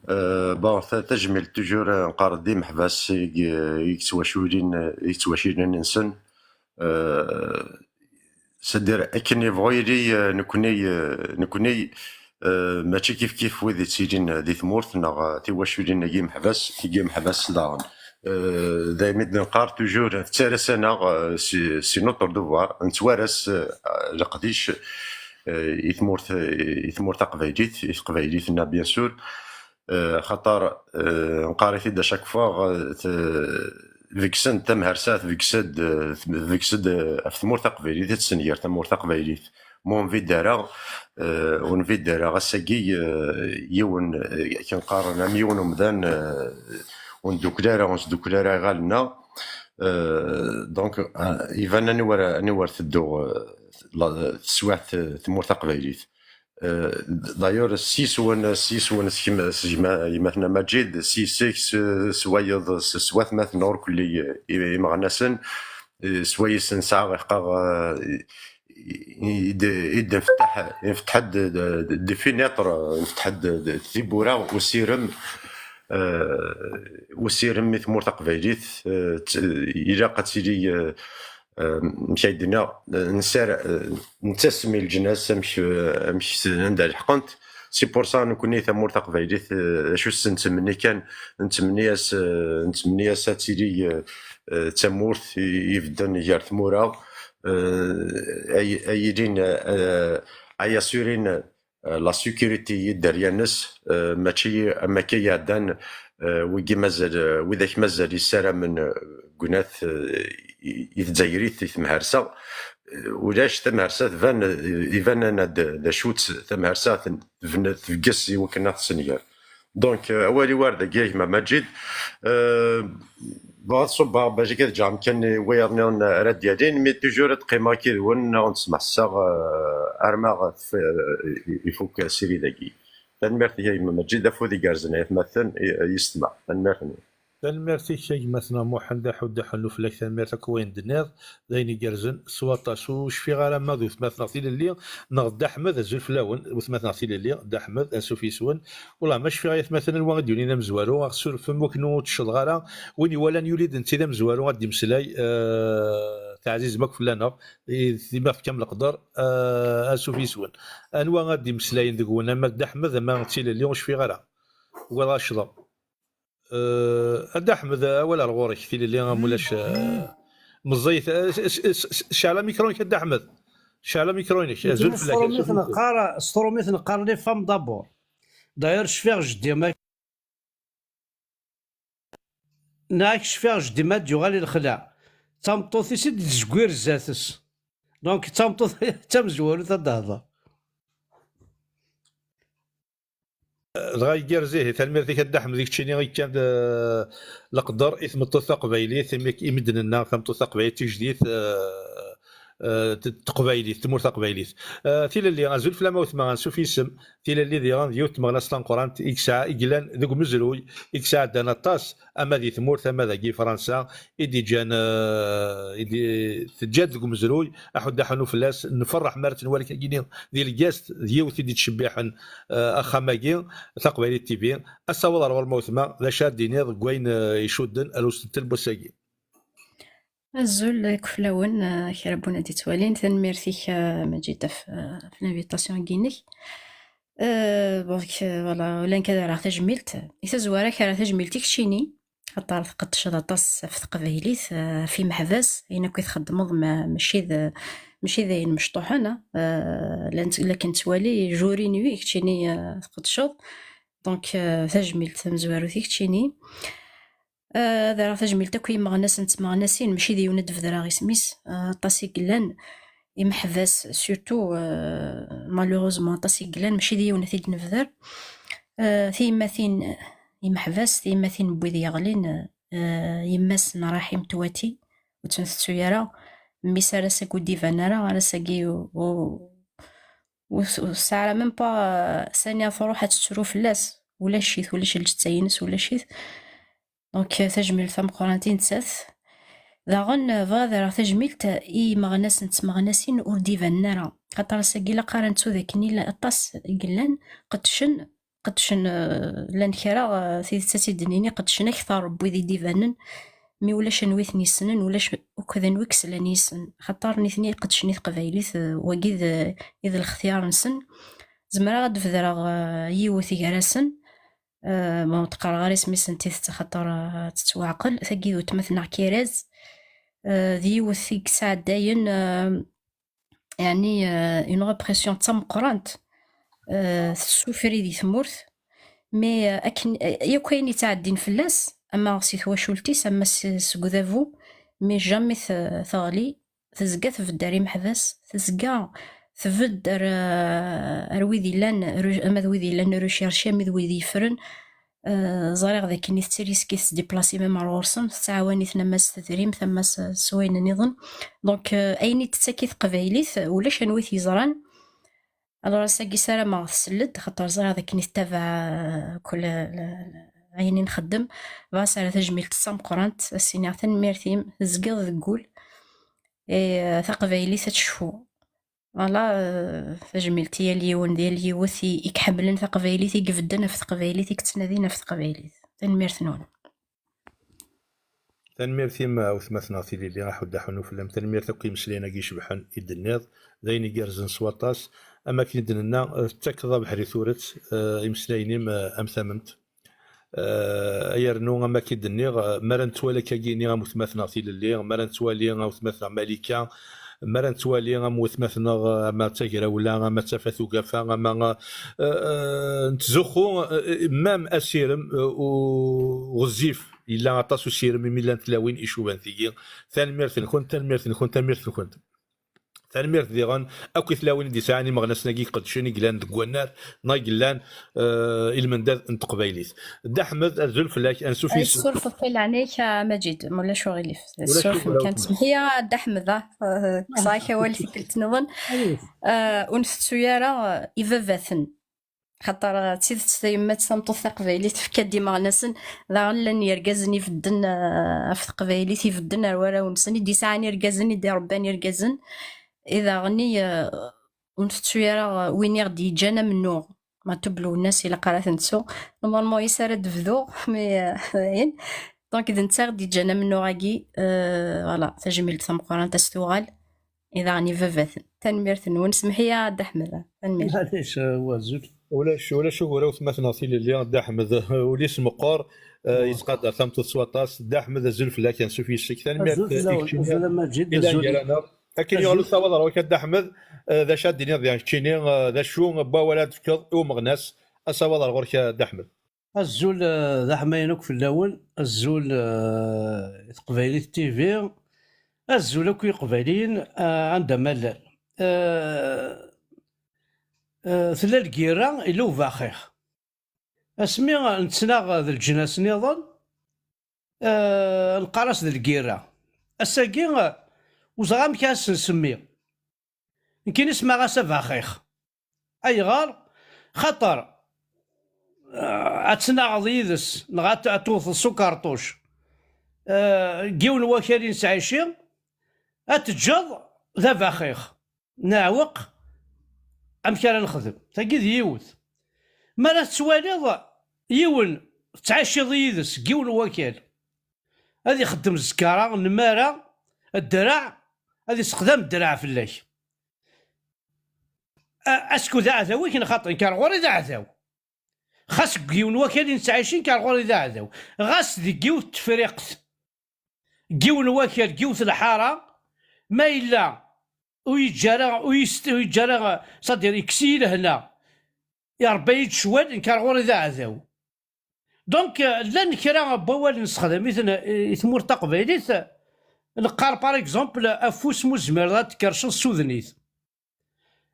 Euh, bon, ta- tajmilt toujours, euh, nqqar-d d imeḥbas i, i yettwaculin, i yettwaculin-nsen. Euh, c'est-à-dire, akken yebɣu yili, euh, nekni, euh, nekni, euh, mačči kif kif wid yettilin di tmurt neɣ, euh, tiwaculin-agi imeḥbas, tigi imeḥbas daɣen. Euh, daymi d-neqqar toujours, tettarra-s-aneɣ, euh, c'est c'est notre devoir, nettwaras, euh, leqdic, euh, i tmurt, i tmurt taqbaylit, i teqbaylit-nneɣ, bien sûr. Euh, xaṭer, euh, nqqar-it-id à chaque fois, euh, t- deg-sen tamhersa tbeggs-d, eh, tbeggs-d, eh, ɣef tmurt taqbaylit, ad tenger tamurt taqbaylit. Ma ur nbid ara, eh, ur nbid ara ass-agi, eh, yiwen, eh, akken qqaren, am yiwen umdan, eh, ur ndukkel ara, ur nesdukkel ara iɣallen-nneɣ. Eh, donc, eh, iban aniwer, aniwer teddu, eh, la- teswiɛt, eh, tmurt taqbaylit. Eh, d'ailleurs, s yiswen, s yiswen, s kem-, s gma-, gma-tneɣ Maǧid, s yis-k, s, s wayeḍ, s, s watmaten ɣur-kelli, eh, i- imeɣnasen, eh, s wayes nesɛa iḥqaɣ, eh, i- i- i d-, i d-nfettaḥ, nfettaḥ-d d- d- des fenêtres, nfettaḥ-d d- d- tiwwura usirem, eh, usirem i tmurt taqbaylit, eh, t- ilaq ad tili, eh, eh, amek ay d-nniɣ, eh, nsar, eh, nettasem i leǧnas amek, eh, amek s- anda leḥqent. C'est pour ça, nekkni tamurt taqbaylit, eh, d acu s-nettmenni kan, nettmenni-as, eh, nettmenni-as ad tili, eh, eh, d tamurt i ibedden gar tmura, eh, ay, ay ilin, eh, ay assurin, eh, la sécurité i dderya-nnes, eh, mačči am akka iɛeddan, eh, wigi mazal, eh, widak mazal yessaramen, eh, deg unat, eh, i i tezzayrit, i temhersa. Eh, ulac tamhersa tban, eh, iban-aneɣ-d d acu-tt tamhersa, ten- tebna- tbegges i wakken ad tessenger. Donc, euh, awal-iw ar dagi, a gma Maǧid. Euh, bɣiɣ ad ṣubbeɣ bac ad ǧǧeɣ amkan i wayeḍ-nniḍen ara d-yalin, mais toujours ad qqimeɣ akked-wen, ad wen-smeḥseɣ, euh, arma ɣef, euh, ifuk srid-agi. Tanemmirt-ik a gma Maǧid, afud igerrzen ay atmaten, i- yessetma. Tanemmirt-nwen. Tanemmirt-ik a gma-tneɣ Muḥend Aḥud Aḥunnu fell-ak, tanemmirt akk wayen d-tenniḍ, d ayen igerrzen s waṭas. Ur cfiɣ ara ma d wetma-tneɣ Tilelli neɣ Dda Ḥmed, azul fell-awen wetma-tneɣ Tilelli, Dda Ḥmed, ansuf yes-wen. Wellah ma cfiɣ ay atmaten anwa i d-yunin amezwaru, aɣ-ssurfem wakken ur tecceḍeɣ ara. Win iwalan yuli-d netta d amezwaru ad d-imeslay, eh, teɛzizem akk fell-aneɣ, i d-imeɣ tefkam leqder, eh, ansuf yes-wen. Anwa ad d-imeslayen deg-wen, ama Dda Ḥmed ama Tilelli, ur cfiɣ ara. Ugadeɣ ad ccḍeɣ. Eh, a Dda Ḥmed, awal ar ɣur-k, Tilelli am ulac, eh, meẓẓiyet. Eh, s- s- s- s- Cɛel amikru-inek a Dda Ḥmed. Cɛel amikru-inek. Azul fell-ak. S trumit neqqar, s trumit neqqar les femmes d'abord. D'ailleurs, cfiɣ jeddi ma Neɣ cfiɣ jeddi ma d-yuɣal i lexla, d tameṭṭut-is i d-tezgwir zdat-s. Donc d tameṭṭut d tamezwarut ad d-tehder. Dɣa igerrez ihi, tanemmirt-ik a Dda Ḥmed, i keččini i yekkan, eh, leqder i tmeṭṭut taqbaylit, imi k- imi d-nenna tameṭṭut taqbaylit tijdit, eh, eh, t- teqbaylit, tmurt taqbaylit. Eh, Tilelli, azul fell-am a wetma, ansuf yes-m. Tilelli diɣen d yiwet n tmeɣnast tameqqrant i yesɛa, i yellan deg umezruy, i yesɛeddan aṭas, ama di tmurt, ama dagi Fransa, i d-iǧǧan, eh, i d- teǧǧa-d deg umezruy, aḥuddu aḥunnu fell-as, nferreḥ mi ara tt-nwali akkagini di lgast, d yiwet i d-ittcebbiḥen, eh, axxam-agi, Taqbaylit T V. Asawaḍ ar ɣur-m a wetma, d acu ara d-tiniḍ deg wayen, eh, icudden ar usentel n wass-agi? Azul akk fell-awen, eh, kra n win ad d-ittwalin. Tanemmirt-ik, eh, Maǧid, ɣef, eh, ɣef l'invitation-agi-inek. Eh, donc, eh, voilà, ula nekk ad rreɣ tajmilt. I tazwara, ad rreɣ tajmilt i keččini, axaṭer tqeddceḍ aṭas ɣef teqbaylit, eh, ɣef imeḥbas, ayen akk i txeddmeḍ ma-, mačči d, mačči d ayen mecṭuḥen, eh, la nett-, la k-nettwali juri nuit, keččini, eh, tqeddceḍ. Donc, eh, tajmilt tamezwarut i keččini. Eh, ad rreɣ tajmilt akk i yimeɣnasen d tmeɣnasin, mačči d yiwen ad d-bedreɣ isem-is, eh, aṭas i yellan, imeḥbas, surtout, eh, malheureusement, aṭas i yellan, mačči d yiwen ad t-id-nebder. Eh, tiyemmatin, imeḥbas, tiyemmatin n wid yeɣlin, eh, yemma-s n Raḥim Twati, ur tt-ntettu ara, mmi-s ar ass-agi ur d-iban ara, ar ass-agi u-, u-, ur s-, ur tesɛi ara même pas, eh, sani ad truḥ ad tettru fell-as, ulac-it, ulac lǧetta-ines, ulac-it. Donc, eh, tajmilt tameqqrant i nettat. Daɣen, eh, bɣiɣ ad rreɣ tajmilt i yimeɣnasen d tmeɣnasin ur d-ibanen ara. Xaṭer ass-agi ilaq ara nettu d akken illa aṭas i yellan, qeddcen, qeddcen, eh, llan kra, eh, tidet ad tt-id-nini, qeddcen akteṛ n wid i d-ibanen, mi ulac anwi i ten-yessnen, ulac akk d anwi i yeslan yes-sen. Xaṭer nitni qeddcen i teqbaylit, eh, wagi d, i d lextyar-nsen. Zemreɣ ad d-bedreɣ, eh, yiwet gar-asen. Eh, ma ur d-qqareɣ ara isem-is n tidet, axaṭer, eh, tettwaɛqel. Tagi d weltma-tneɣ Kiraz. Eh, d yiwet i yesɛeddayen, eh, yeɛni, eh, une répression d tameqqrant, eh, tessufri di tmurt. Mais, eh, akken, eh, yakk ayen yettɛeddin fell-as, ama si twacult-is, ama si, seg udabu, mais jamais te-, teɣli, tezga tbedd ar imeḥbas, tezga tbedd ar, ar wid yellan ru-, ama d wid yellan recherchés, ama d wid yeffren. Eh, ẓriɣ d akken i tettiriski, tettdiplasi même ar ɣur-sen, tettɛawan-iten ama s tedrimt, ama s, s wayen nniḍen. Donc, eh, ayen i d-tettak i teqbaylit, ulac anwa i t-yeẓran. Alors, ass-agi ssarameɣ tsell-d, xaṭer ẓriɣ d akken i tettabaɛ, eh, kul, eh, ayen i nxeddem. Bɣiɣ ad s-rreɣ tajmilt d tameqqrant, ad s-iniɣ tanemmirt-im, tezgiḍ deg wul. Eh, taqbaylit ad tecfu. Voilà, eh, tajmilt i yal yiwen d yal yiwet i, i iḥemmlen taqbaylit, i ibedden ɣef teqbaylit, i yettnadin ɣef teqbaylit. Tanemmirt-nwen. Tanemmirt-im a wetma-tneɣ Tilelli, aḥuddu aḥunnu fell-am. Tanemmirt akk i imeslayen-agi icebḥen i d-tenniḍ, d ayen igerrzen s waṭas. Am akken i d-nenna, eh, tettakeḍ abeḥri turet, eh, imeslayen-im, eh, am tamemt. Eh, ay rnu, am akken i d-nniɣ, eh, mi ara nettwali akkagini am wetma-tneɣ Tilelli, mi ara nettwali am wetma-tneɣ Malika, mi ara nettwali am wetma-tneɣ, eh, ama d Tagrawla, ama d Tafat Ugafa, ama, eh, eh, nettzuxxu, eh, même asirem, eh, u-, ɣezzif, yella aṭas usirem imi llant tlawin icuban tigi. Tanemmirt-nkent, tanemmirt-nkent, tanemmirt-nkent. Tanemmirt diɣen akk i tlawin i d-yesɛan imeɣnasen-agi iqeddcen i yellan deg wannar, neɣ i yellan, eh, i lmendad n teqbaylit. Dda Ḥmed, azul fell-ak, ansuf yes-m. Ssurfeɣ-k i leɛnaya-k a Maǧid, ma ulac uɣilif. Ssurfem kan, semmeḥ-iyi a Dda Ḥmed, ah, eh, kkseɣ-ak awal tikkelt nniḍen. Eh, ur ntettu ara, eh, ibabaten. Xaṭer, eh, d tidet, tayemmat tameṭṭut taqbaylit tefka-d imeɣnasen. Daɣen llan yergazen ibedden, eh, ɣef teqbaylit, ibedden ar warraw-nsen, i d-yesɛan irgazen, i d-iṛebban irgazen. I daɣen i, eh, ur ntettu ara, eh, win i ɣ-d-yeǧǧan amennuɣ. Matub Lwennas ilaq ara t-nettu. Normalement, yes ara d-bduɣ, mais, eh, dayen. Donc, d netta i ɣ-d-yeǧǧan amennuɣ-agi. Eh, voilà, tajmilt tameqqrant a s-tuɣal. I daɣen i baba-ten. Tanemmirt-nwen. Semmeḥ-iyi a Dda Ḥmed. Tanemmirt. Maɛlic, eh, wa azul. Ulac, ulac ugur a wetma-tneɣ tilelli, Dda Ḥmed, ul-is meqqer, eh, yettqadar tameṭṭut s waṭas. Dda Ḥmed, azul fell-ak, ansuf yes-k. Tanemmirt. Azul fell-awen, azul a Maǧid, i azul. Gar-aneɣ. Akken yuɣal usawaḍ ɣer ɣur-k a Dda Ḥmed, eh, d acu ad d-tiniḍ diɣen keččini, eh, d acu n wawal ad d-tefkeḍ i umeɣnas? Asawaḍ ɣer ɣur-k a Dda Ḥmed. Azul, eh, d aḥmayan akk fell-awen, azul, eh, i Teqbaylit T V, azul akk i Iqbayliyen, eh, anda ma llan. Eh, eh, tella lgirra, yella ubaxix. Asmi nettnaɣ d leǧnas nniḍen, eh, neqqar-as d lgirra. Ass-agi, eh, ur ẓriɣ amek ara s-nsemmi. Nekkini semmaɣ-as abaxix. Ayɣer? Xaṭer, eh, ad tnaɣeḍ yid-s, neɣ ad t-, ad tewteḍ s ukerṭuc, eh, deg yiwen wakal i nettɛici, ad teǧǧeḍ d abaxix. Neɛweq amek ara nexdem. Tagi d yiwet. Mi ara tettwaliḍ yiwen tettɛiciḍ yid-s deg yiwen wakal, ad ixeddem zzkara, nnmara, ddreɛ, ad issexdam ddreɛ fell-ak. A-, acku d aɛdaw-ik neɣ xaṭi? Nekk ar ɣur-i d aɛdaw. Xas deg yiwen wakal i nettɛici, nekk ar ɣur-i d aɛdaw. Ɣas deg yiwet tefriqt, deg yiwen wakal, deg yiwet lḥara, ma yella ur yeǧǧi ara, ur yest-, ur yeǧǧi ara, c'est-à-dire, yekkes-iyi lehna, iṛebba-yi-d ccwal, nekk ar ɣur-i d aɛdaw. Donc, euh, llan kra n wawal nessexdam-iten, euh, i tmurt taqbaylit, euh, neqqar, par exemple, afus mu tzemreḍ ad tkerrceḍ, ssuden-it.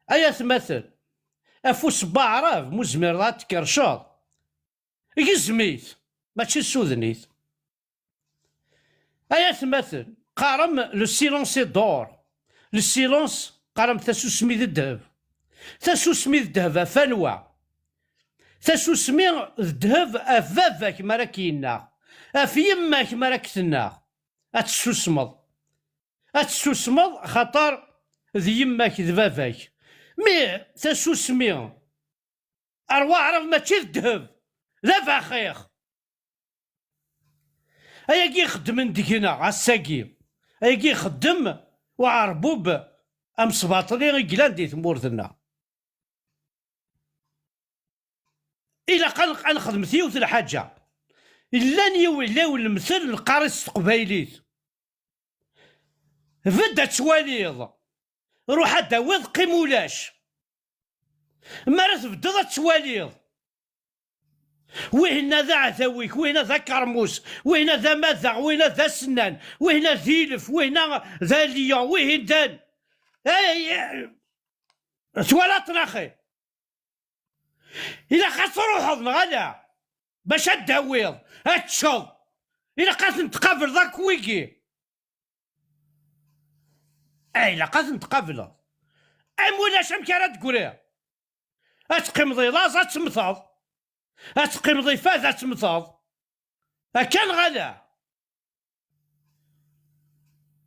Ay atmaten, afus n waɛrab mu tzemreḍ ad tkerrceḍ, gezm-it, mačči ssuden-it. Ay atmaten, qqarem le silence est d'or. Le silence, qqarem tasusmi d ddheb. Tasusmi d ddheb ɣef anwa? Tasusmi d ddheb ɣef baba-k mi ara k-yennaɣ, ɣef yemma-k mi ara k-tennaɣ. Ad tessusmeḍ. Ad tessusmeḍ, xaṭer d yemma-k, d baba-k. Mi tasusmi ar waɛrab mačči d ddheb, d abaxix. Ayagi ixeddmen deg-neɣ ass-agi, ayagi ixeddem uɛerbub amesbaṭli i yellan di tmurt-nneɣ. Ilaq ad, ad nexdmet yiwet lḥaǧa. Llan yiw-, illa yiwen lemtel neqqar-it s teqbaylit. Bedd ad twaliḍ. Ruḥ ad d-tawiḍ, qqim ulac. Mi ara tbeddeḍ ad twaliḍ. Wihin-a d aɛdaw-ik, wihin-a d akermus, wihin-a d amadaɣ, wihin-a d asennan, wihin-a d ilef, wihin-a d aliyan, wihin d an-, ay, ay, twalaḍ-ten axi? Ilaq ad truḥeḍ, neɣ ala? Bac ad d-tawiḍ, ad teččeḍ. Ilaq ad ten-tqableḍ akk wigi. Ah, ilaq ad ten-tqableḍ. Am ulac, amek ara d-tegriḍ? Ad teqqimeḍ i laẓ, ad temmteḍ. Ad teqqimeḍ i fad, ad temmteḍ. Akka neɣ ala?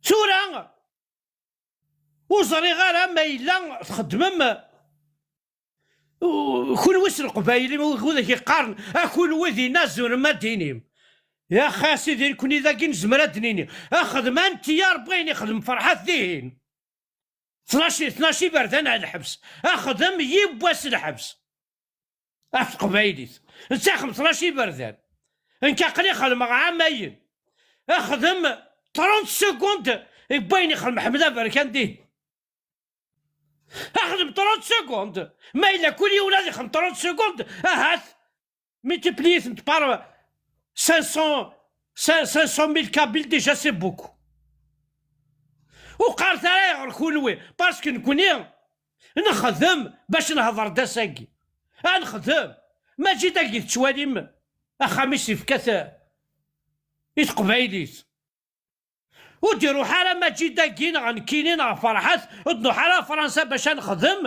Tura, ur ẓriɣ ara ma yella txeddmem, u-, kunwi s leqbayel, u-, widak yeqqaren, a kunwi dinna tzemrem ad d-tinim. Ya xi a sidi, nekni dagi nezmer ad d-nini, a xedm anti ya Rebbi ayen ixdem Ferḥat dihin. Tnac, tnac iberdan ar lḥebs. Axdem yiwwas lḥebs. Ɣef teqbaylit. Netta xdem tnac iberdan. Nekk aql-i xedmeɣ ɛamayen. Axdem trente secondes n wayen ixdem Ḥmed Aberkan dihin. Axdem trente secondes. Ma yella kul yiwen ad ixdem trente secondes, ahat multiplier-tent par cinq cents, cinq cent mille Kabyles, déjà c'est beaucoup. Ur qqaret ara ayɣer kunwi, parce que nekni nexdem bac nehder-d ass-agi. Ad nexdem. Maǧid-agi tettwalim axxam-is yefka-t i teqbaylit. Ur d-iruḥ ara Maǧid-agi neɣ nekkini neɣ Ferḥat, ur d-nruḥ ara Fransa bac ad nexdem,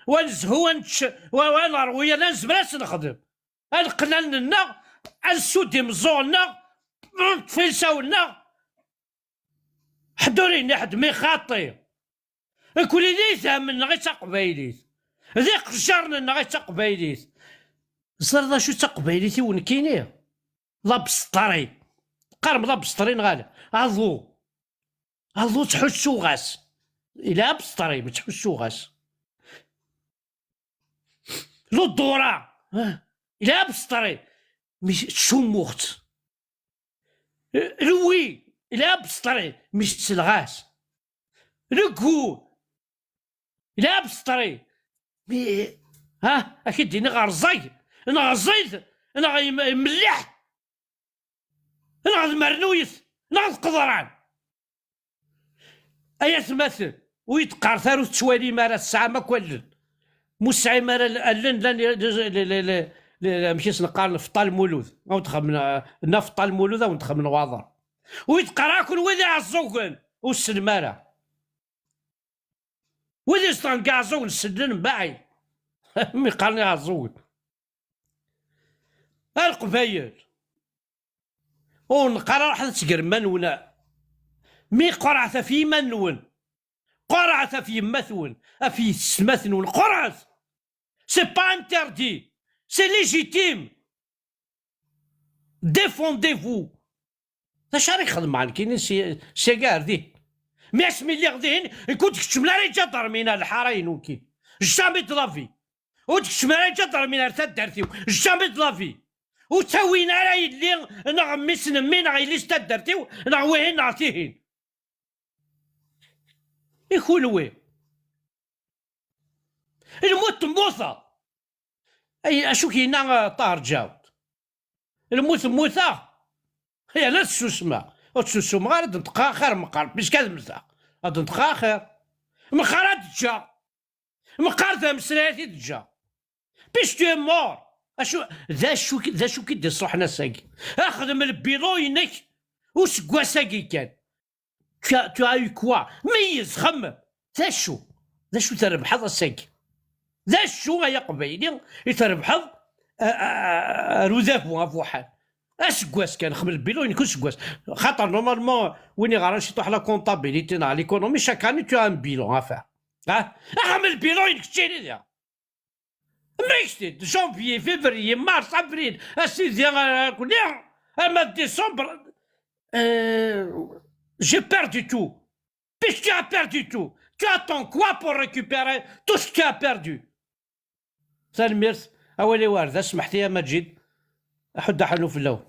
wa nezhu, wa nečč, wa, wa nerwi, ala nezmer ad s-nexdem. Ad neqqen allen-nneɣ, ad nessudd imeẓẓuɣen-nneɣ, neṭṭef ilsawen-nneɣ. Ḥedd ur yenni ḥedd mi xaṭi. Nekni d idammen-nneɣ i d taqbaylit. D iqejjaren-nneɣ i d taqbaylit. Ẓriḍ acu d taqbaylit i nekkini? D abesṭri. Teqqarem d abesṭri neɣ ala? Aḍu. Aḍu ttḥussuɣ-as. Ila abesṭri, ma ttḥussuɣ-as. Luddura. Ah, ila abesṭri, mi ttcummuɣ-tt. Lwi, ila abesṭri, mi selleɣ-as. Leggu, ila abesṭri, mi, ha, ad k-id-iniɣ rẓag, neɣ ẓid, neɣ yem-, melliḥ, neɣ d mernuyet, neɣ d qeḍran. Ay atmaten, ur yi-d-qqaret ara ur tettwalim ara, tesɛam akk allen. Ma ur tesɛim ara allen, llan, amek i sen-qqaren, fṭal mulud. Ad wen-d-xemmen, nna fṭal mulud, ad wen-d-xemmen waḍer. Ur yi-d-qqar ara kunwi d iɛeẓẓugen, ur tessnem ara. Wid izedɣen deg Iɛeẓẓugen sellen mbaɛid. Mi qqaren Iɛeẓẓugen. A Leqbayel, ur neqqar ara ḥed ad tger iman-nwen. Mi qerɛet ɣef yiman-nwen, qerɛet ɣef yemma-twen, ɣef yessetma-twen, qerɛet. C'est pas interdit. C'est légitime. Défendez-vous. D acu ara k-xedmeɣ nekkini si, syaga ar dihin? Mi asmi lliɣ dihin, nekk ur d-keččmen ara iǧadarmin ar lḥara-inu nekkini. Jamais de la vie. Ur d-keččmen ara iǧadarmin ar taddart-iw. Jamais de la vie. Ur ttawin ara yelli neɣ mmi-s n mmi neɣ yelli-s n taddart-iw neɣ wihin neɣ tihin. I kunwi? Lmut temmuteḍ. Ay, acu k-yenna, uh, Ṭaher Ǧawed? Lmut mmuteɣ. Ay, ala tessusmeɣ. Ur ttsussumeɣ ara, ad d-neṭqeɣ axir meqqar, puisque ad mmteɣ. Ad d-neṭqeɣ axir. Meqqar ad d-ǧǧeɣ. Meqqar d amesray ad t-id-ǧǧeɣ. Puisque tu es mort. Acu, d acu, d acu k-id-iṣuḥen ass-agi? Axdem lbilu-inek useggas-agi kan. Tu as, tu as eu quoi? Meyyez, xemmem. D acu? D acu trebḥeḍ ass-agi? D acu ay aqbayli i trebḥeḍ, a, a, a, ar udabu afuḥan? Aseggas kan, xemmem lbilu-inek useggas. Xaṭer, normalement, win iɣaran ciṭuḥ la comptabilité neɣ l'économie, chaque année tu as un bilan à faire. Ha? Axemmem lbilu-inek keččini diɣ. Mmekti-d, janvier, février, mars, avril, a sidi, a, a, kuli, ama décembre, euh, j'ai perdu tout. Puisque tu as perdu tout, tu attends quoi pour récupérer tout ce que tu as perdu? Tanemmirt, awal-iw ar da, smeḥt-iyi a Maǧid, aḥudd aḥanu fell-awen.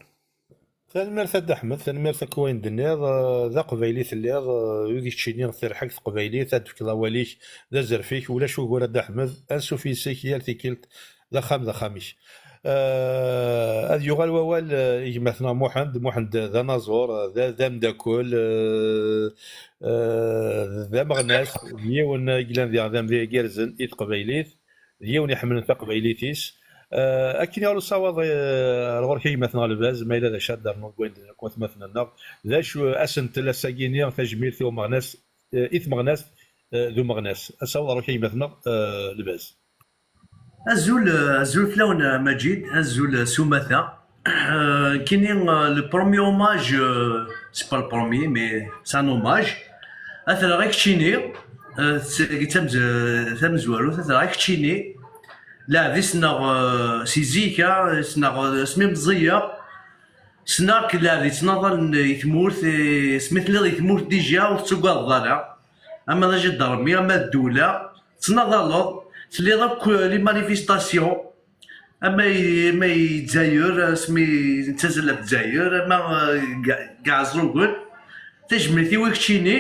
Tanemmirt a Dda Ḥmed, tanemmirt akk wayen d-tenniḍ, eh, d aqbayli telliḍ, eh, udi keččini terḥa deg teqbaylit, ad d-tefkeḍ awal-ik, d azref-ik, ulac ugur a Dda Ḥmed, ansuf yes-k yal tikkelt, d axxam, d axxam-ik. Eh, ad yuɣal wawal, eh, i gma-tneɣ Muḥend, Muḥend d anaẓur, eh, d, d ameddakel, eh, eh, d ameɣnas, d yiwen i yellan diɣ d amedya igerrzen i teqbaylit. D yiwen iḥemmlen taqbaylit-is. Eh, akken i ɣer usawaḍ, eh, ar ɣur-k a gma-tneɣ Lbaz, ma yella d acu ad d-ternuḍ deg wayen d-nnan akk watmaten-nneɣ, d acu asentel ass-agi-nni, tajmilt i umeɣnas, eh, i tmeɣnast, eh, d umeɣnas. Asawaḍ ɣur-k a gma-tneɣ, eh, Lbaz. Azul, eh, azul fell-awen, eh, Maǧid, azul, eh, s umata. Euh, kini, euh, le premier hommage, euh, c'est pas le premier, mais c'est un hommage. Atra i keččini, euh, d tamez-, tamezwarut, atra i keččini. Lɛeb i ssneɣ, euh, si zik, ah, ssneɣ, euh, asmi meẓẓiyeɣ. Ssneɣ-k lɛeb yettnaḍalen i tmurt, eh, asmi telliḍ i tmurt déjà ur tettagadeḍ ara. Ama d ajidarmi, ama d ddula, tettnaḍaleḍ, telliḍ akk, euh, les manifestations. Ama i, ama i Dzayer, asmi nettazal ɣef Dzayer, ama, eh, deg, deg Iɛeẓẓugen, tajmilt-iw i keččini,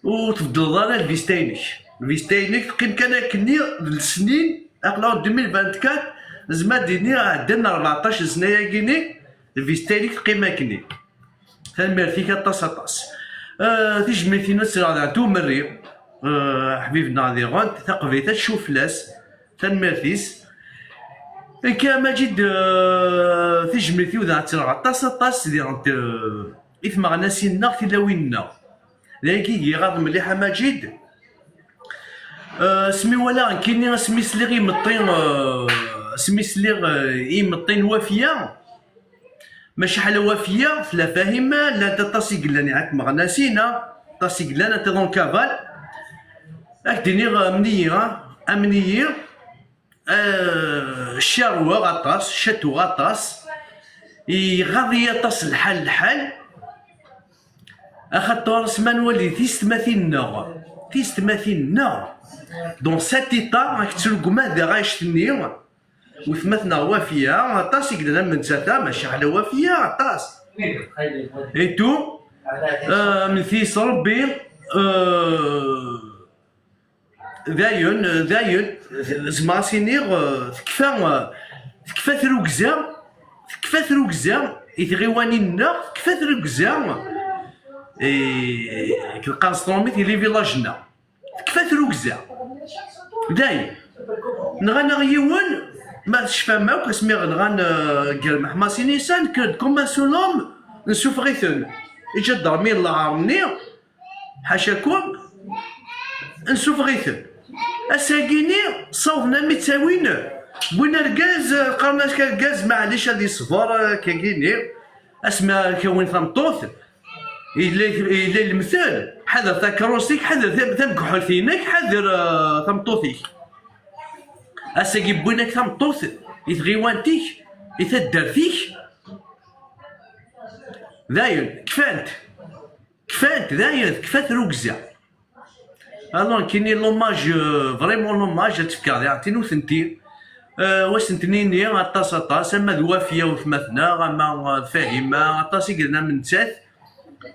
ur tbeddleḍ ara lvista-inek. Lvista-inek teqqim kan akkenni d lesnin, aql-aɣ deux mille vingt-quatre, nezmer ad d-iniɣ ɛeddan rbeɛṭac n sna-yagi-ni, lvista-inek teqqim akkenni. Tanemmirt-ik aṭas, aṭas. Eh, tijmilt-inu ad tt-rreɣ d Ɛebd Umerri, eh, ḥbib-nneɣ diɣen, taqbaylit ad tcuf fell-as, tanemmirt-is. Akka, Maǧid, eh, tijmilt-iw daɣ ad tt-rreɣ aṭas, aṭas diɣen, eh, i tmeɣnasin-nneɣ, tilawin-nneɣ. D ayagi i yi-iɣaḍen mliḥ, a Maǧid. Asmi walaɣ nekkini, asmi sliɣ i imeṭṭi, eh, asmi sliɣ, eh, i imeṭṭi n Wafiya, maca ḥala Wafiya tella Fahima, llant aṭas i yellan iɛetmeɣ nasina, aṭas i yellan ata dans le cavale. Ad k-d-iniɣ, amniyi, ah, amniyi, eh, ccarweɣ aṭas, catuɣ aṭas, iɣaḍ-iyi aṭas lḥal, lḥal. Axaṭer asma nwali tiyessetmatin-nneɣ, tiyessetmatin-nneɣ, dans cet état, ad k-ttruggma d taɣact-nni, wetma-tneɣ Wafiya, aṭas i yellan am nettat-a, maca ḥala Wafiya, aṭas. Et tout, euh, mti s Rebbi, euh, dayen, dayen, zemreɣ ad s-iniɣ, euh, tekfa, euh, tekfa trugza, tekfa trugza i tɣiwanin-nneɣ, tekfa trugza i, i, i les villages-nneɣ. Tekfa trugza. Dayen. Nɣan-aɣ yiwen, ma tecfam akk, asmi ɣ-, nɣan, euh, gar Meḥmasin Isan, kkren-d comme un seul homme, nsuffeɣ-iten. Iǧadarmiyen n lɛar-nni, ḥacakum, nsuffeɣ-iten. Ass-agi-ni, ssawḍen armi ttawin, wwin argaz, qqaren-as argaz, maɛlic ad yesber, akkagi-ni. Asmi ara kawin tameṭṭut, yella, yella lemtel, ḥader takeṛṛust-ik, ḥader tam-, tamegḥelt-inek, ḥader, eh, tameṭṭut-ik. Ass-agi wwin-ak tameṭṭut i tɣiwant-ik, i taddart-ik. Dayen, kfant. Kfant, dayen, tekfa trugza. Alors, nekkini l'hommage, euh, vraiment l'hommage, ad tt-fkeɣ diɣ, tin utenti. Euh, wa s-nttnini aṭas, aṭas, ama d Wafiya wetma-tneɣ, ama, euh, d Fahima, aṭas i yellan am nettat.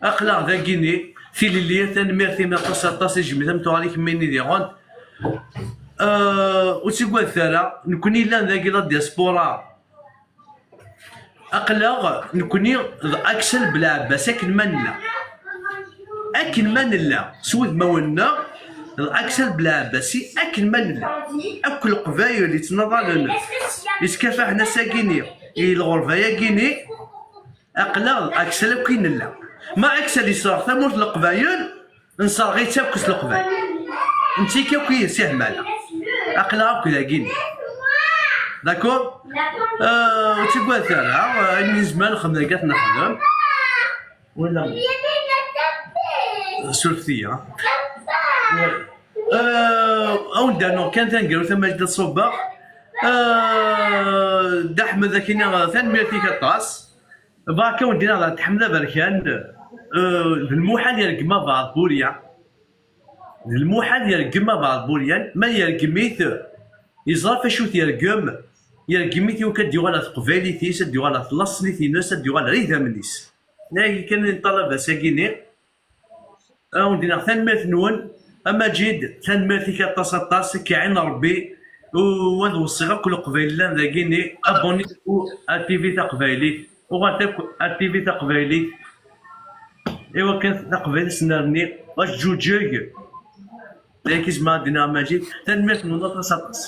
Aql-aɣ dagini, tilelli, tanemmirt-im aṭas, aṭas, i jmid am tuɣal i kemmini diɣen. Euh, ur ttagadet ara, nekkni llan dagi la diaspora. Aql-aɣ nekkni d Aksel Belɛebbas akken ma nella. Akken ma nella, s wudmawen-nneɣ, d Aksel Belɛebbas i akken ma nella. Akk Leqbayel yettnaḍalen, yeskafaḥen ass-agini, i lɣerba-yagini, aql-aɣ d Aksel akk i nella. Ma Aksel yesreɣ tamurt n Leqbayel, nserɣ-itt akk s Leqbayel. Nettak akk yid-s ihmala. Aql-aɣ akk dagini. D'accord? Euh, ur ttagadet ara, euh, ayen nezmer nxeddem dagi ad t-nexdem. Wala. Surfet-iyi, ha? Euh, ad wen-d-rnuɣ kan taneggarut, a Majda Ṣubbeɣ. Euh, Dda Ḥmed, ad k-iniɣ tanemmirt-ik aṭas. Bɣiɣ kan ad wen-d-iniɣ d Ḥmed Aberkan, euh, d lmuḥal yergem abeɛḍ Burya. D lmuḥal yergem abeɛḍ Buryan, ma yergem-it, yeẓra f acu t-yergem, yergem-it i wakken ad d-yuɣal ɣer teqbaylit-is, ad d-yuɣal ɣer tlaṣnit-ines, ad d-yuɣal ɣer idammen-is. Nagi kan i neṭṭalab ass-agi-ni, ad wen-d-iniɣ tanemmirt-nwen, a Maǧid, tanemmirt-ik aṭas, aṭas, ad k-iɛin Rebbi, u ad weṣṣiɣ akk Leqbayel llan dagini, abonnez-vous à T V Taqbaylit, uɣalet akk ar T V Taqbaylit, i wakken taqbaylit s-nerni, ad teǧǧuǧeg, d ayen i zemreɣ ad d-iniɣ a Maǧid, tanemmirt-nwen aṭas, aṭas.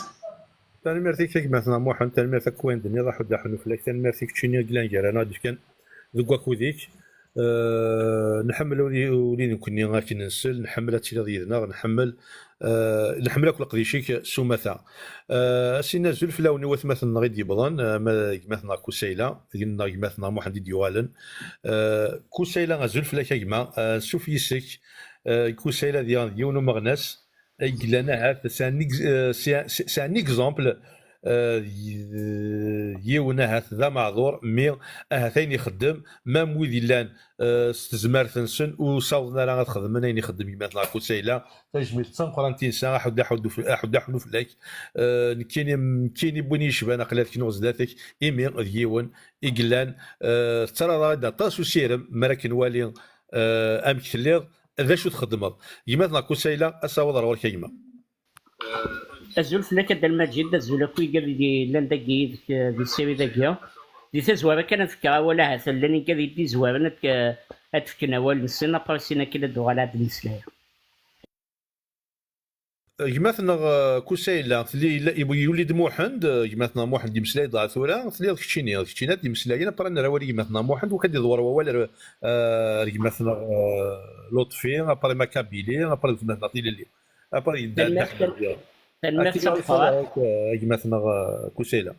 Tanemmirt-ik a gma-tneɣ Muḥend, tanemmirt akk wayen d-tenniḍ, aḥuddu aḥunnu fell-ak, tanemmirt i keččini i yellan gar-aneɣ, d-ifkan deg wakud-ik. Eh, nḥemmel uli, uli nekkni akken nsel, nḥemmel ad tiliḍ yid-neɣ, nḥemmel, eh, nḥemmel akk leqdic-ik s umata. Eh, a s-iniɣ azul fell-awen i watmaten-nneɣ i d-yewwḍen, eh, ma d gma-tneɣ Kusayla, d gma-tneɣ Muḥend i d-yuɣalen. Eh, Kusayla, azul fell-ak a gma, eh, ansuf yis-k, eh, Kusayla d yiwen umeɣnas, ay yellan ahat, c'est un ex-, euh, c'est un, c'est, c'est un exemple, euh, y-, yiwen ahat d ameɛḍur, mi ahat ayen ixeddem, même wid yellan, euh, s tezmert-nsen, ur ssawḍen ara ad xedmen ayen ixeddem gma-tneɣ Kusayla. Tajmilt d tameqqrant i nsa, aḥuddu, aḥuddu f-, aḥuddu aḥunnu fell-ak. Euh, nekkini, nekkini n win yecban, aql-i ad knuɣ zdat-k, imi d yiwen i yellan, euh, tettarraḍ-aɣ-d aṭas usirem, mi ara k-nwali, euh, amek telliḍ, d acu txeddmeḍ? Gma-tneɣ Kusayla, asawaḍ ar ɣur-k a gma. Azul fell-ak a Dda Lmaǧid, azul akk igad i d-yellan dagi yid-k, eh, di ssiri dagi. Di tazwara kan ad fkeɣ awal, ahat llan igad i d-izwaren ad k-, ad fken awal-nsen, après sin akin ad d-uɣaleɣ ad d-mmeslayeɣ. Gma-tneɣ, eh, Kusayla, tli-, yella, yuli-d Muḥend, eh, gma-tneɣ Muḥend yemmeslay-d ɣer tura, tliḍ keččini, keččini ad d-yemmeslayen, après nerra awal i gma-tneɣ Muḥend, wakken ad d-iḍwer wawal ar, eh, ar gma-tneɣ, eh, Lutfi, après Makabili, après d gma-tneɣ Tilelli. Après, yedda Dda Ḥmed. Tanemmirt tameqqrant. Ad k-iɣalef ara, a gma-tneɣ, eh, Kusayla.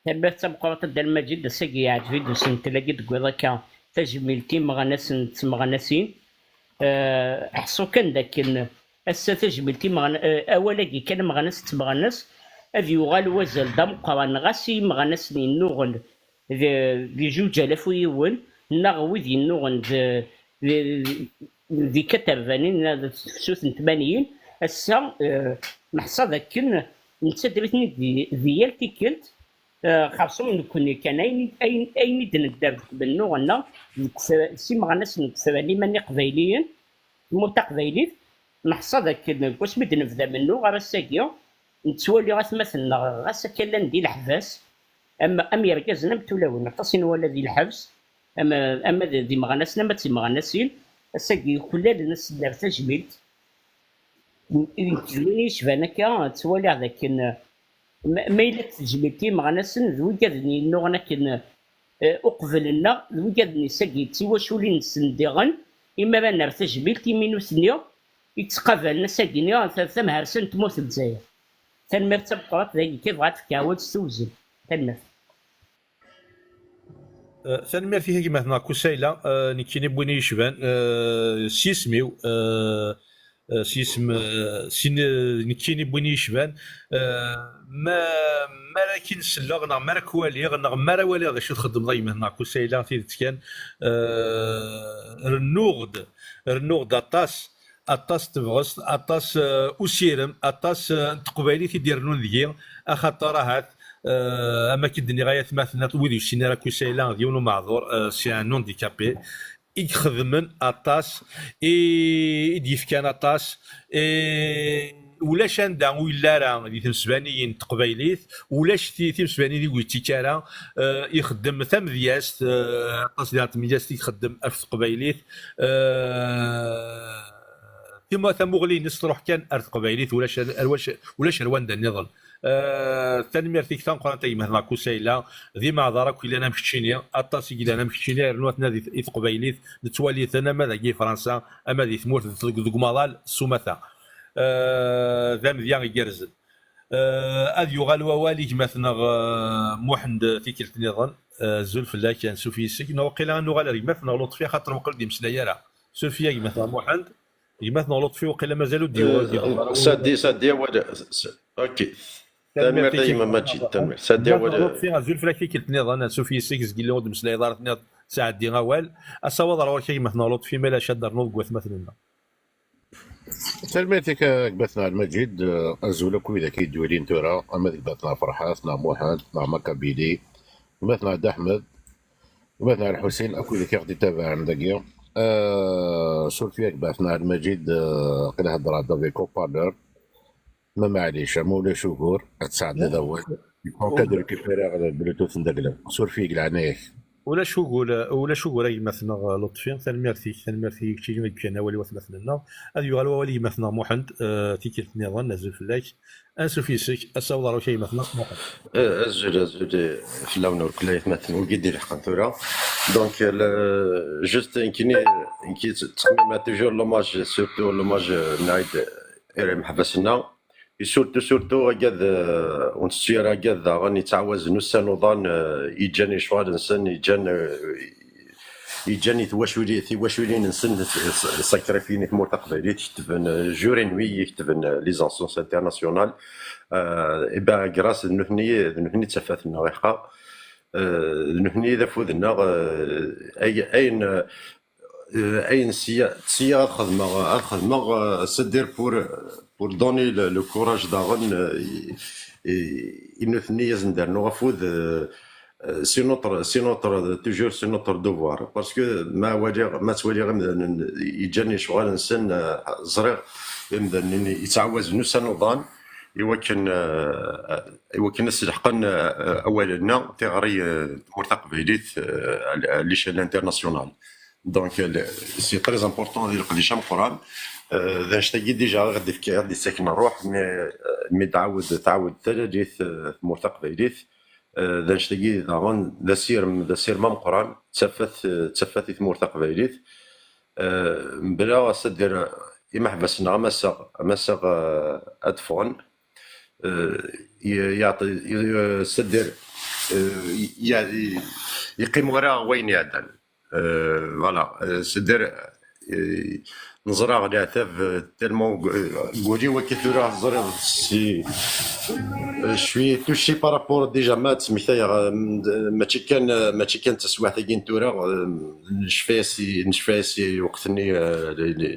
Tanemmirt tameqqrant a Dda Lmajid, ass-agi yeɛǧeb-iyi-d usentel-agi deg wiḍ akka tajmilt i meɣnasen d tmeɣnasin. Eh, ḥṣu kan dakken ass-a tajmilt i meɣna-, eh, awal-agi kan ameɣnas d tmeɣnast ad yuɣal wazal d ameqqran ɣas i imeɣnasen yennuɣen di, di zuǧ alaf u yiwen, neɣ wid yennuɣen di, di, di katerbanin, neɣ di tefsut n tmanyin, ass-a, eh, neḥṣa dakken nettadder-iten-id di, di yal tikkelt, eh, xerṣum nekkni kan, ayen, ayen, ayen i d-nedder deg umennuɣ-nneɣ, deg ufra-, s imeɣnasen deg ufran iman iqbayliyen, tmurt taqbaylit, neḥṣa dakken deg wasmi d-nebda amennuɣ ar ass-agi, nettwali atmaten-nneɣ ɣas akka llan di leḥbas, am, am yergazen am tulawin, aṭas i nwala di lḥebs, ama, ama d, d imeɣnasen, ama d timeɣnasin, ass-agi yuklalen ad s-nerr tajmilt. Nekk d win yecban akka, ttwaliɣ dakken, ma, ma yella d tajmilt i imeɣnasen, d wigaden yennuɣen akken, eh, uqbel-nneɣ, d wigaden-is-agi d tiwaculin-nsen diɣen, imi ara nerr tajmilt imi nutni i yettqabalen ass-agi-nni ta-, tamharsa n tmurt n Lezzayer. Tanemmirt tameqqrant, d ayen kan bɣiɣ ad fkeɣ awal s tewzel. Tanemmirt. Eh, tanemmirt-ik a gma-tneɣ Kusayla, eh, nekkini n win i yecban, eh, s yisem-iw, eh, eh, s yisem, eh, sin, eh, nekkini n win i yecban, eh, ma, mi ara k-in-selleɣ, neɣ mi ara k-waliɣ, neɣ mi ara waliɣ d acu txeddmeḍ a gma-tneɣ Kusayla, tidet kan, eh, rennuɣ-d, rennuɣ-d aṭas, aṭas n tebɣest, aṭas, eh, usirem, aṭas, eh, n teqbaylit i d-irennun deg-i, axaṭer ahat, eh, am akken d-nniɣ ay atmaten, wid ur yessinen ara Kusayla, d yiwen umeɛḍur, eh, c'est un handicapé, i ixedmen aṭas, i, i d-yefkan aṭas, i, ulac anda ur yelli ara di tmesbaniyin n teqbaylit, ulac ti-, timesbaniyin i ur yettekki ara, eh, ixeddem tamedyazt, eh, aṭas diɣen n tmedyazt i ixeddem ɣef teqbaylit, eh, tima-, tamuɣli-ines truḥ kan ar teqbaylit, ulac ar, ar wac-, ulac ar wanda nniḍen. Eh, tanemmirt-ik tameqqrant a gma-tneɣ Kusayla, d imeɛḍar akk yellan am keččini, aṭas i yellan am keččini, rnu atna di, i teqbaylit, nettwali-ten ama dagi i Fransa, ama di tmurt, deg, deg umaḍal s umata. Eh, d amedya igerrzen. Eh, ad yuɣal wawal i gma-tneɣ, eh, Muḥend tikkelt nniḍen. Eh, azul fell-ak, ansuf yis-k. Neɣ waqila ad nuɣal ar gma-tneɣ Luṭfi, axaṭer waqil ur d-yemmeslay ara. Suref-iyi a gma-tneɣ Muḥend. Gma-tneɣ Luṭfi, waqila mazal ur d-yuɣal, eh, d-yeɣɣar ara. Sadi, Sadi awal. S-, ok. Tanemmirt a gma Maǧid, tanemmirt. Sadi awal. Gma-tneɣ Luṭfi, azul fell-ak tikkelt nniḍen, ansuf yis-k, zgil ur d-temslayeḍ ara, tenniḍ sɛeddi awal. Asawaḍ ar ɣur-k a gma-tneɣ Luṭfi, ma yella acu ad d-ternuḍ deg watmaten-nneɣ. Tanemmirt-ik a gma-tneɣ Lmaǧid, eh, azul akk widak i d-iwalin tura, ama d gma-tneɣ Ferḥat, neɣ Muḥend, neɣ Makabili, gma-tneɣ Dda Ḥmed, gma-tneɣ Lḥusin, akk widak i ɣ-d-itabaɛen dagi. Eh, suref-iyi a gma-tneɣ Lmaǧid, eh, aql-i heddreɣ-d avec haut-parleur, ma maɛlic, ama ulac ugur, ad tesɛeddiḍ awal. Donc, ad récupérer le Bluetooth n dagla. Suref-iyi deg leɛnaya-k. Ulac ugur, ulac ugur a gma-tneɣ Luṭfi, tanemmirt-ik, tanemmirt-ik i keččini i yefkan awal i watmaten-nneɣ. Ad yuɣal wawal i gma-tneɣ Muḥend, eh, tikkelt nniḍen, azul fell-ak. Ansuf yis-k, asawaḍ ar ɣur-k a gma-tneɣ Muḥend. Eh, azul, azul, eh, fell-awen akk a yatmaten, wigi d-ileḥqen tura. Donc, eh, le, juste, nekkini, nekkini ttxemmimeɣ toujours l'hommage, surtout l'hommage, eh, n Ɛid, eh, i imeḥbas-nneɣ. Et surtout, surtout, agad, euh, ur ntettu ara agad daɣen yettɛawazen ussan uḍan, euh, yeǧǧan lecɣal-nsen, yeǧǧan, euh, yeǧǧan i twaculi-, tiwaculin-nsen, s-, s-, sacrifin i tmurt taqbaylit, ketben, euh, jour et nuit, ketben, euh, les instances internationales. Euh, et ben, grâce d nutni, d nutni d tafat-nneɣ iḥqa. Euh, d nutni d afud-nneɣ, euh, ay-, ayen, euh, euh, ayen sya, sya ad xedmeɣ, ad xedmeɣ, euh, c'est-à-dire pour, pour donner le, le courage daɣen, euh, i, i, i nutni ad sen-d-rnuɣ afud, euh, euh, c'est notre, c'est notre, toujours c'est notre devoir. Parce que ma waliɣ, ma ttwaliɣ imdanen yeǧǧan lecɣal-nsen, euh, ẓriɣ imdanen yettɛawazen ussan uḍan i wakken, euh, i wakken ad sleḥqen, euh, awal-nneɣ, tiɣri, euh, n tmurt taqbaylit, euh, à, à l'échelle internationale. Donc, euh, le, c'est très important di leqdic ameqqran. Euh, d anect-agi déjà i ɣ-d-ifka, i ɣ-d-ittaken ṛṛuḥ, mi, euh, mi d-tɛawed, tɛawed talalit, euh, tmurt taqbaylit. Euh, d anect-agi daɣen d asirem, d asirem ameqqran, d tafat, euh, d tafat i tmurt taqbaylit. Euh, mebla, c'est-à-dire, imeḥbas-nneɣ amasaɣ, amasaɣ, euh, ad ffɣen, euh, y-, yeɛṭi, y-, c'est-à-dire, euh, y-, y-, yeqqim wara wayen iɛeddan. Euh, voilà, euh, c'est-à-dire, euh, neẓra leɛtab, euh, tellement g-, euh, guli waki tura teẓriḍ si, euh, je suis touché par rapport déjà ma ttmektayeɣ, euh, mačči kan, euh, mačči kan taswiɛt-agi n tura, euh, necfa-yas i, necfa-yas i lweqt-nni, euh, li, li,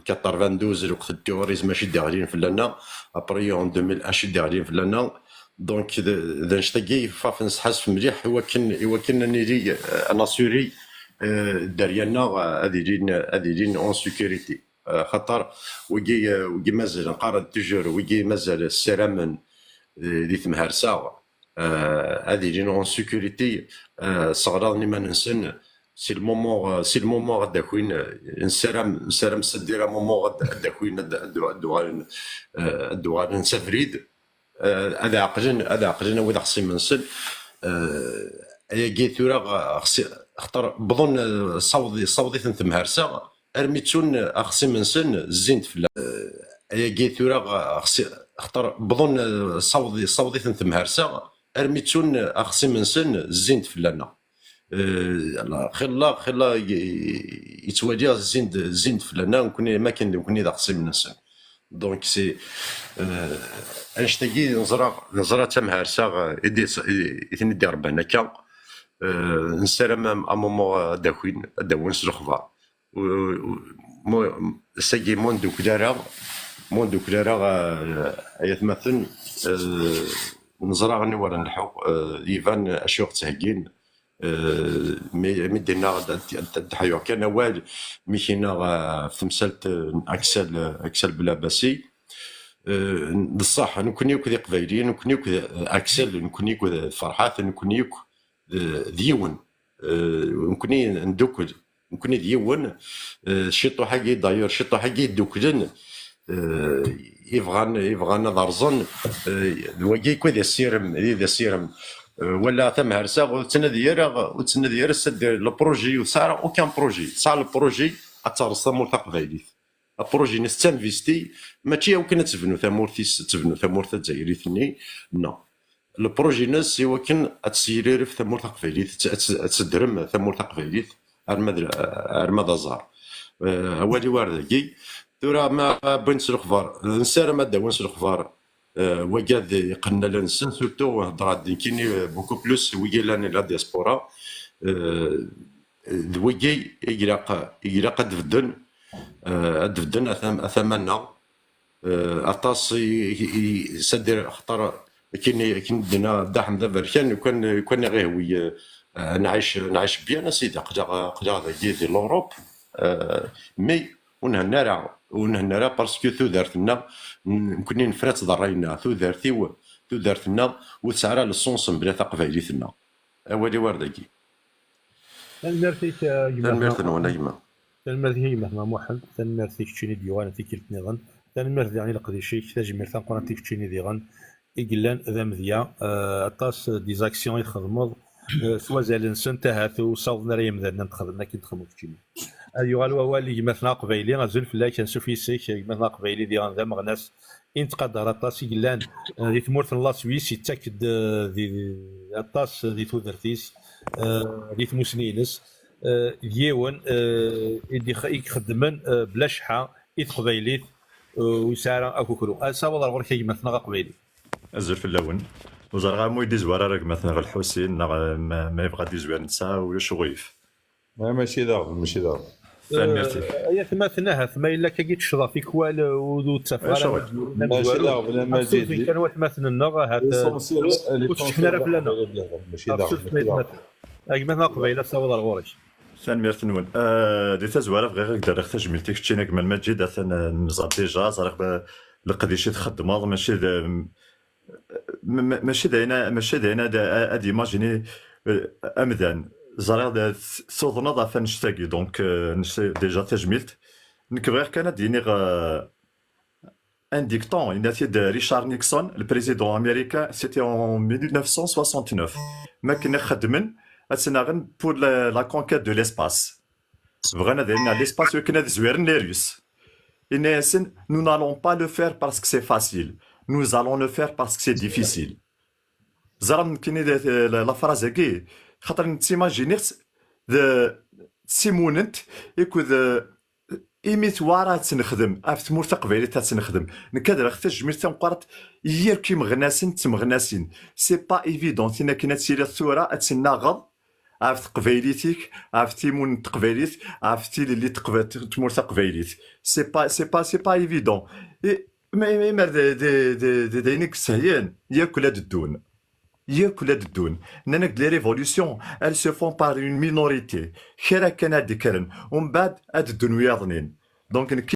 quatre-vingt-douze, lweqt n terrorisme acu d-iɣlin fell-aneɣ, après en deux mille un acu d-iɣlin fell-aneɣ. Donc d, d annect-agi yeffeɣ nesḥassef mliḥ i wakken, i wakken ad nili, euh, ad nassuri, euh, dderya-nneɣ, euh, ad ilin, ad ilin en sécurité. Euh, xaṭer wigi, euh, wigi mazal, nqarr-d toujours, wigi mazal ssaramen, euh, di temharsa, euh, ad ilin en sécurité, euh, sseɣlaḍen iman-nsen, si le moment, euh, si le moment ad d-akin, euh, nessaram, nessaram c'est-à-dire un moment ad, ad d-akin, ad, ad, ad uɣalen, euh, ad uɣalen s abrid, euh, ad ɛeqlen, ad ɛeqlen wid axṣimen-nsen, euh, ayagi tura, euh, xsi-, xaṭer wwḍen, euh, ssaweḍ-, ssaweḍ-iten temharsa, armi ttun axṣim-nsen, zzin-d fell-, euh, ayagi tura, xsi-, xaṭer wwḍen, euh, ssaweḍ-, ssaweḍ-iten temharsa, armi ttun axṣim-nsen, zzin-d fell-aneɣ. Euh, xilla, xilla, y-, yettwali zzin-d, zzin-d fell-aneɣ, nekni, makken d nekni d axṣim-nsen. Donc, c'est, euh, annect-agi neẓra, neẓra d tamharsa, euh, i d-, i, i ten-id-irebban akka. Euh, nessaram am-, un moment ad d-akin, ad d-awin s lexbar. U-, u-, mu-, sagi, mu ndukel ara, mu ndukel ara, euh, ay atmaten, euh, neẓra aniwer nlḥu, euh, iban acu i ɣ-ttheggin, euh, mi, mi d-yenna ad, ad, ad d-ḥeyuɣ kan awal, mi k-yenna, euh, ɣef temsalt, euh, n Aksel, euh, Aksel Belabasi. Euh, d ṣṣeḥ, nekni akk d Iqbayliyen, nekni akk d, euh, Aksel, nekni akk d Ferḥat, nekni akk d, d yiwen. Euh, nekni ndukkel, nekni d yiwen. Euh, ciṭuḥ-agi, d'ailleurs, ciṭuḥ-agi yedduklen, euh, ibɣan, ibɣan ad rẓen, euh, d wagi akk i d asirem, i d asirem. Euh, wala tamharsa ur tettnadi ara, ur tettnadi ara s-, le projet, ur tesɛa ara aucun projet. Tesɛa le projet ad terẓ tamurt taqbaylit. Apruji-nnes d tinvesti, mačči i wakken ad tebnu tamurt-is, ad tebnu tamurt tazzayrit-nni, non. Le projet-nnes i wakken ad tesseyriref tamurt taqbaylit, ad tt-, ad tt-, ad teddrem tamurt taqbaylit arma d, arma d aẓar. Eh, awal-iw ar dagi. Tura ma wwin-d s lexbar, nessaram ad d-awin s lexbar, eh, wagi ad iqqen ala-nsen, surtout heddreɣ-d nekkini, eh, beaucoup plus wigi llan la diaspora. Eh, d wigi i ilaq, i ilaq ad d-bedden, eh, ad d-bedden a tam-, a tama-nneɣ. Eh, aṭas i, i, i, c'est-à-dire, axaṭer akken, akken d-yenna Dda Ḥmed Aberkan, lukan, lukan i ɣ-ihwi, eh, nɛic, nɛic bien, a sidi, aql-aɣ, aql-aɣ dagi di l'Europe, eh, mais ur nhenna ara, ur nhenna ara parce que tudert-nneɣ, n-, nekkni nefra-tt d ṛṛay-nneɣ, tudert-iw, tudert-nneɣ ur tesɛi ara le sens mebla taqbaylit-nneɣ. Awal-iw ar dagi. Tanemmirt-ik, a gma Tanemmirt-nwen, a gma. Tanemmirt-ik, a gma Muḥend. Tanemmirt i keččini d-yuɣalen tikkelt-nniḍen. Tanemmirt diɣen i leqdic-ik. Tajmilt tameqqrant i keččini diɣen i yellan d amedya. Eh, aṭas des actions i txedmeḍ, eh, s wazal-nsent, ahat ur ssawḍen ara yemdanen ad xedmen akken txedmeḍ keččini. Ad yuɣal wawal i gma-tneɣ aqbayli. Azul fell-ak, ansuf yes-k, a gma-tneɣ aqbayli diɣen d ameɣnas i nettqadar aṭas, i yellan, eh, di tmurt n la Suisse, yettak-d, eh, di, di, aṭas di tudert-is, eh, di tmusni-ines, eh, d yiwen, eh, i d-ix-, i ixeddmen, eh, bla cceḥḥa i teqbaylit, eh, ur yesɛi ara akukru. Ad saweḍ ar ɣur-k a gma-tneɣ aqbayli. Azul fell-awen. Ur ẓerreɣ ara ma ur yi-d-izwar ara gma-tneɣ Lḥusin, neɣ, eh, ma, ma yebɣa ad d-izwir netta, ulac uɣilif. Ah, mačči d aɣbel, mačči d aɣbel. Tanemmirt-ik. Eh, ay atmaten, ahat ma yella akka i tecḍa tikwal, eh, ur, ur ttafeɣ ara. Mačči d aɣbel, a Maǧid. Kan watmaten-nneɣ, ahat, eh, ur ttcekkin ara fell-aneɣ. Mačči d aɣbel, mačči d aɣbel. A gma-tneɣ aqbayli, ad saweḍ ar ɣur-k. Tanemmirt-nwen. Eh, di tazwara, bɣiɣ ad k-d-rreɣ tajmilt i keččini a gma Lmaǧid, atan, eh, nẓer déjà, ẓriɣ, eh, leqdic i txeddmeḍ, mačči d, eh, ma-, ma-, mačči d ayen a-, mačči d ayen ad, ad imagini, eh, amdan. Ẓriɣ d, tuḍneḍ ɣef annect-agi, donc, eh, déjà tajmilt. Nekk bɣiɣ kan ad d-iniɣ, eh, un dicton, yenna-t-id Richard Nixon, le président américain, c'était en mille neuf cent soixante-neuf. Ma akken i xeddmen, ad tt-naɣen pour la, la conquête de l'espace. Bɣan ad alin ar l'espace, akken ad zwiren les Russes. Yenna-yasen: nous n'allons pas le faire parce que c'est facile, nous allons le faire parce que c'est difficile. Ẓram nekkini d- d- la phrase-agi, xaṭer nettimajiniɣ-tt d tsimunent, akked imi twara ad tt-nexdem ɣef tmurt taqbaylit, ad tt-nexdem. Nekk ad rreɣ tajmilt tameqqrant i yir imeɣnasen d tmeɣnasin. C'est pas évident tin akken ad tiliḍ tura ad tennaɣeḍ ɣef teqbaylit-ik, ɣef timun n teqbaylit, ɣef tilelli n teqba- tmurt taqbaylit. C'est pas, c'est pas, c'est pas évident. Et mais, mais, mais d, d, d, d, d ayen i yessehlen, yakk la d-ddun. Yakk la d-ddun. Nnan-ak-d: les révolutions, elles se font par une minorité. Kra kan ad d-kkren, umbeɛd ad d-ddun wiyaḍnin. Donc, nekk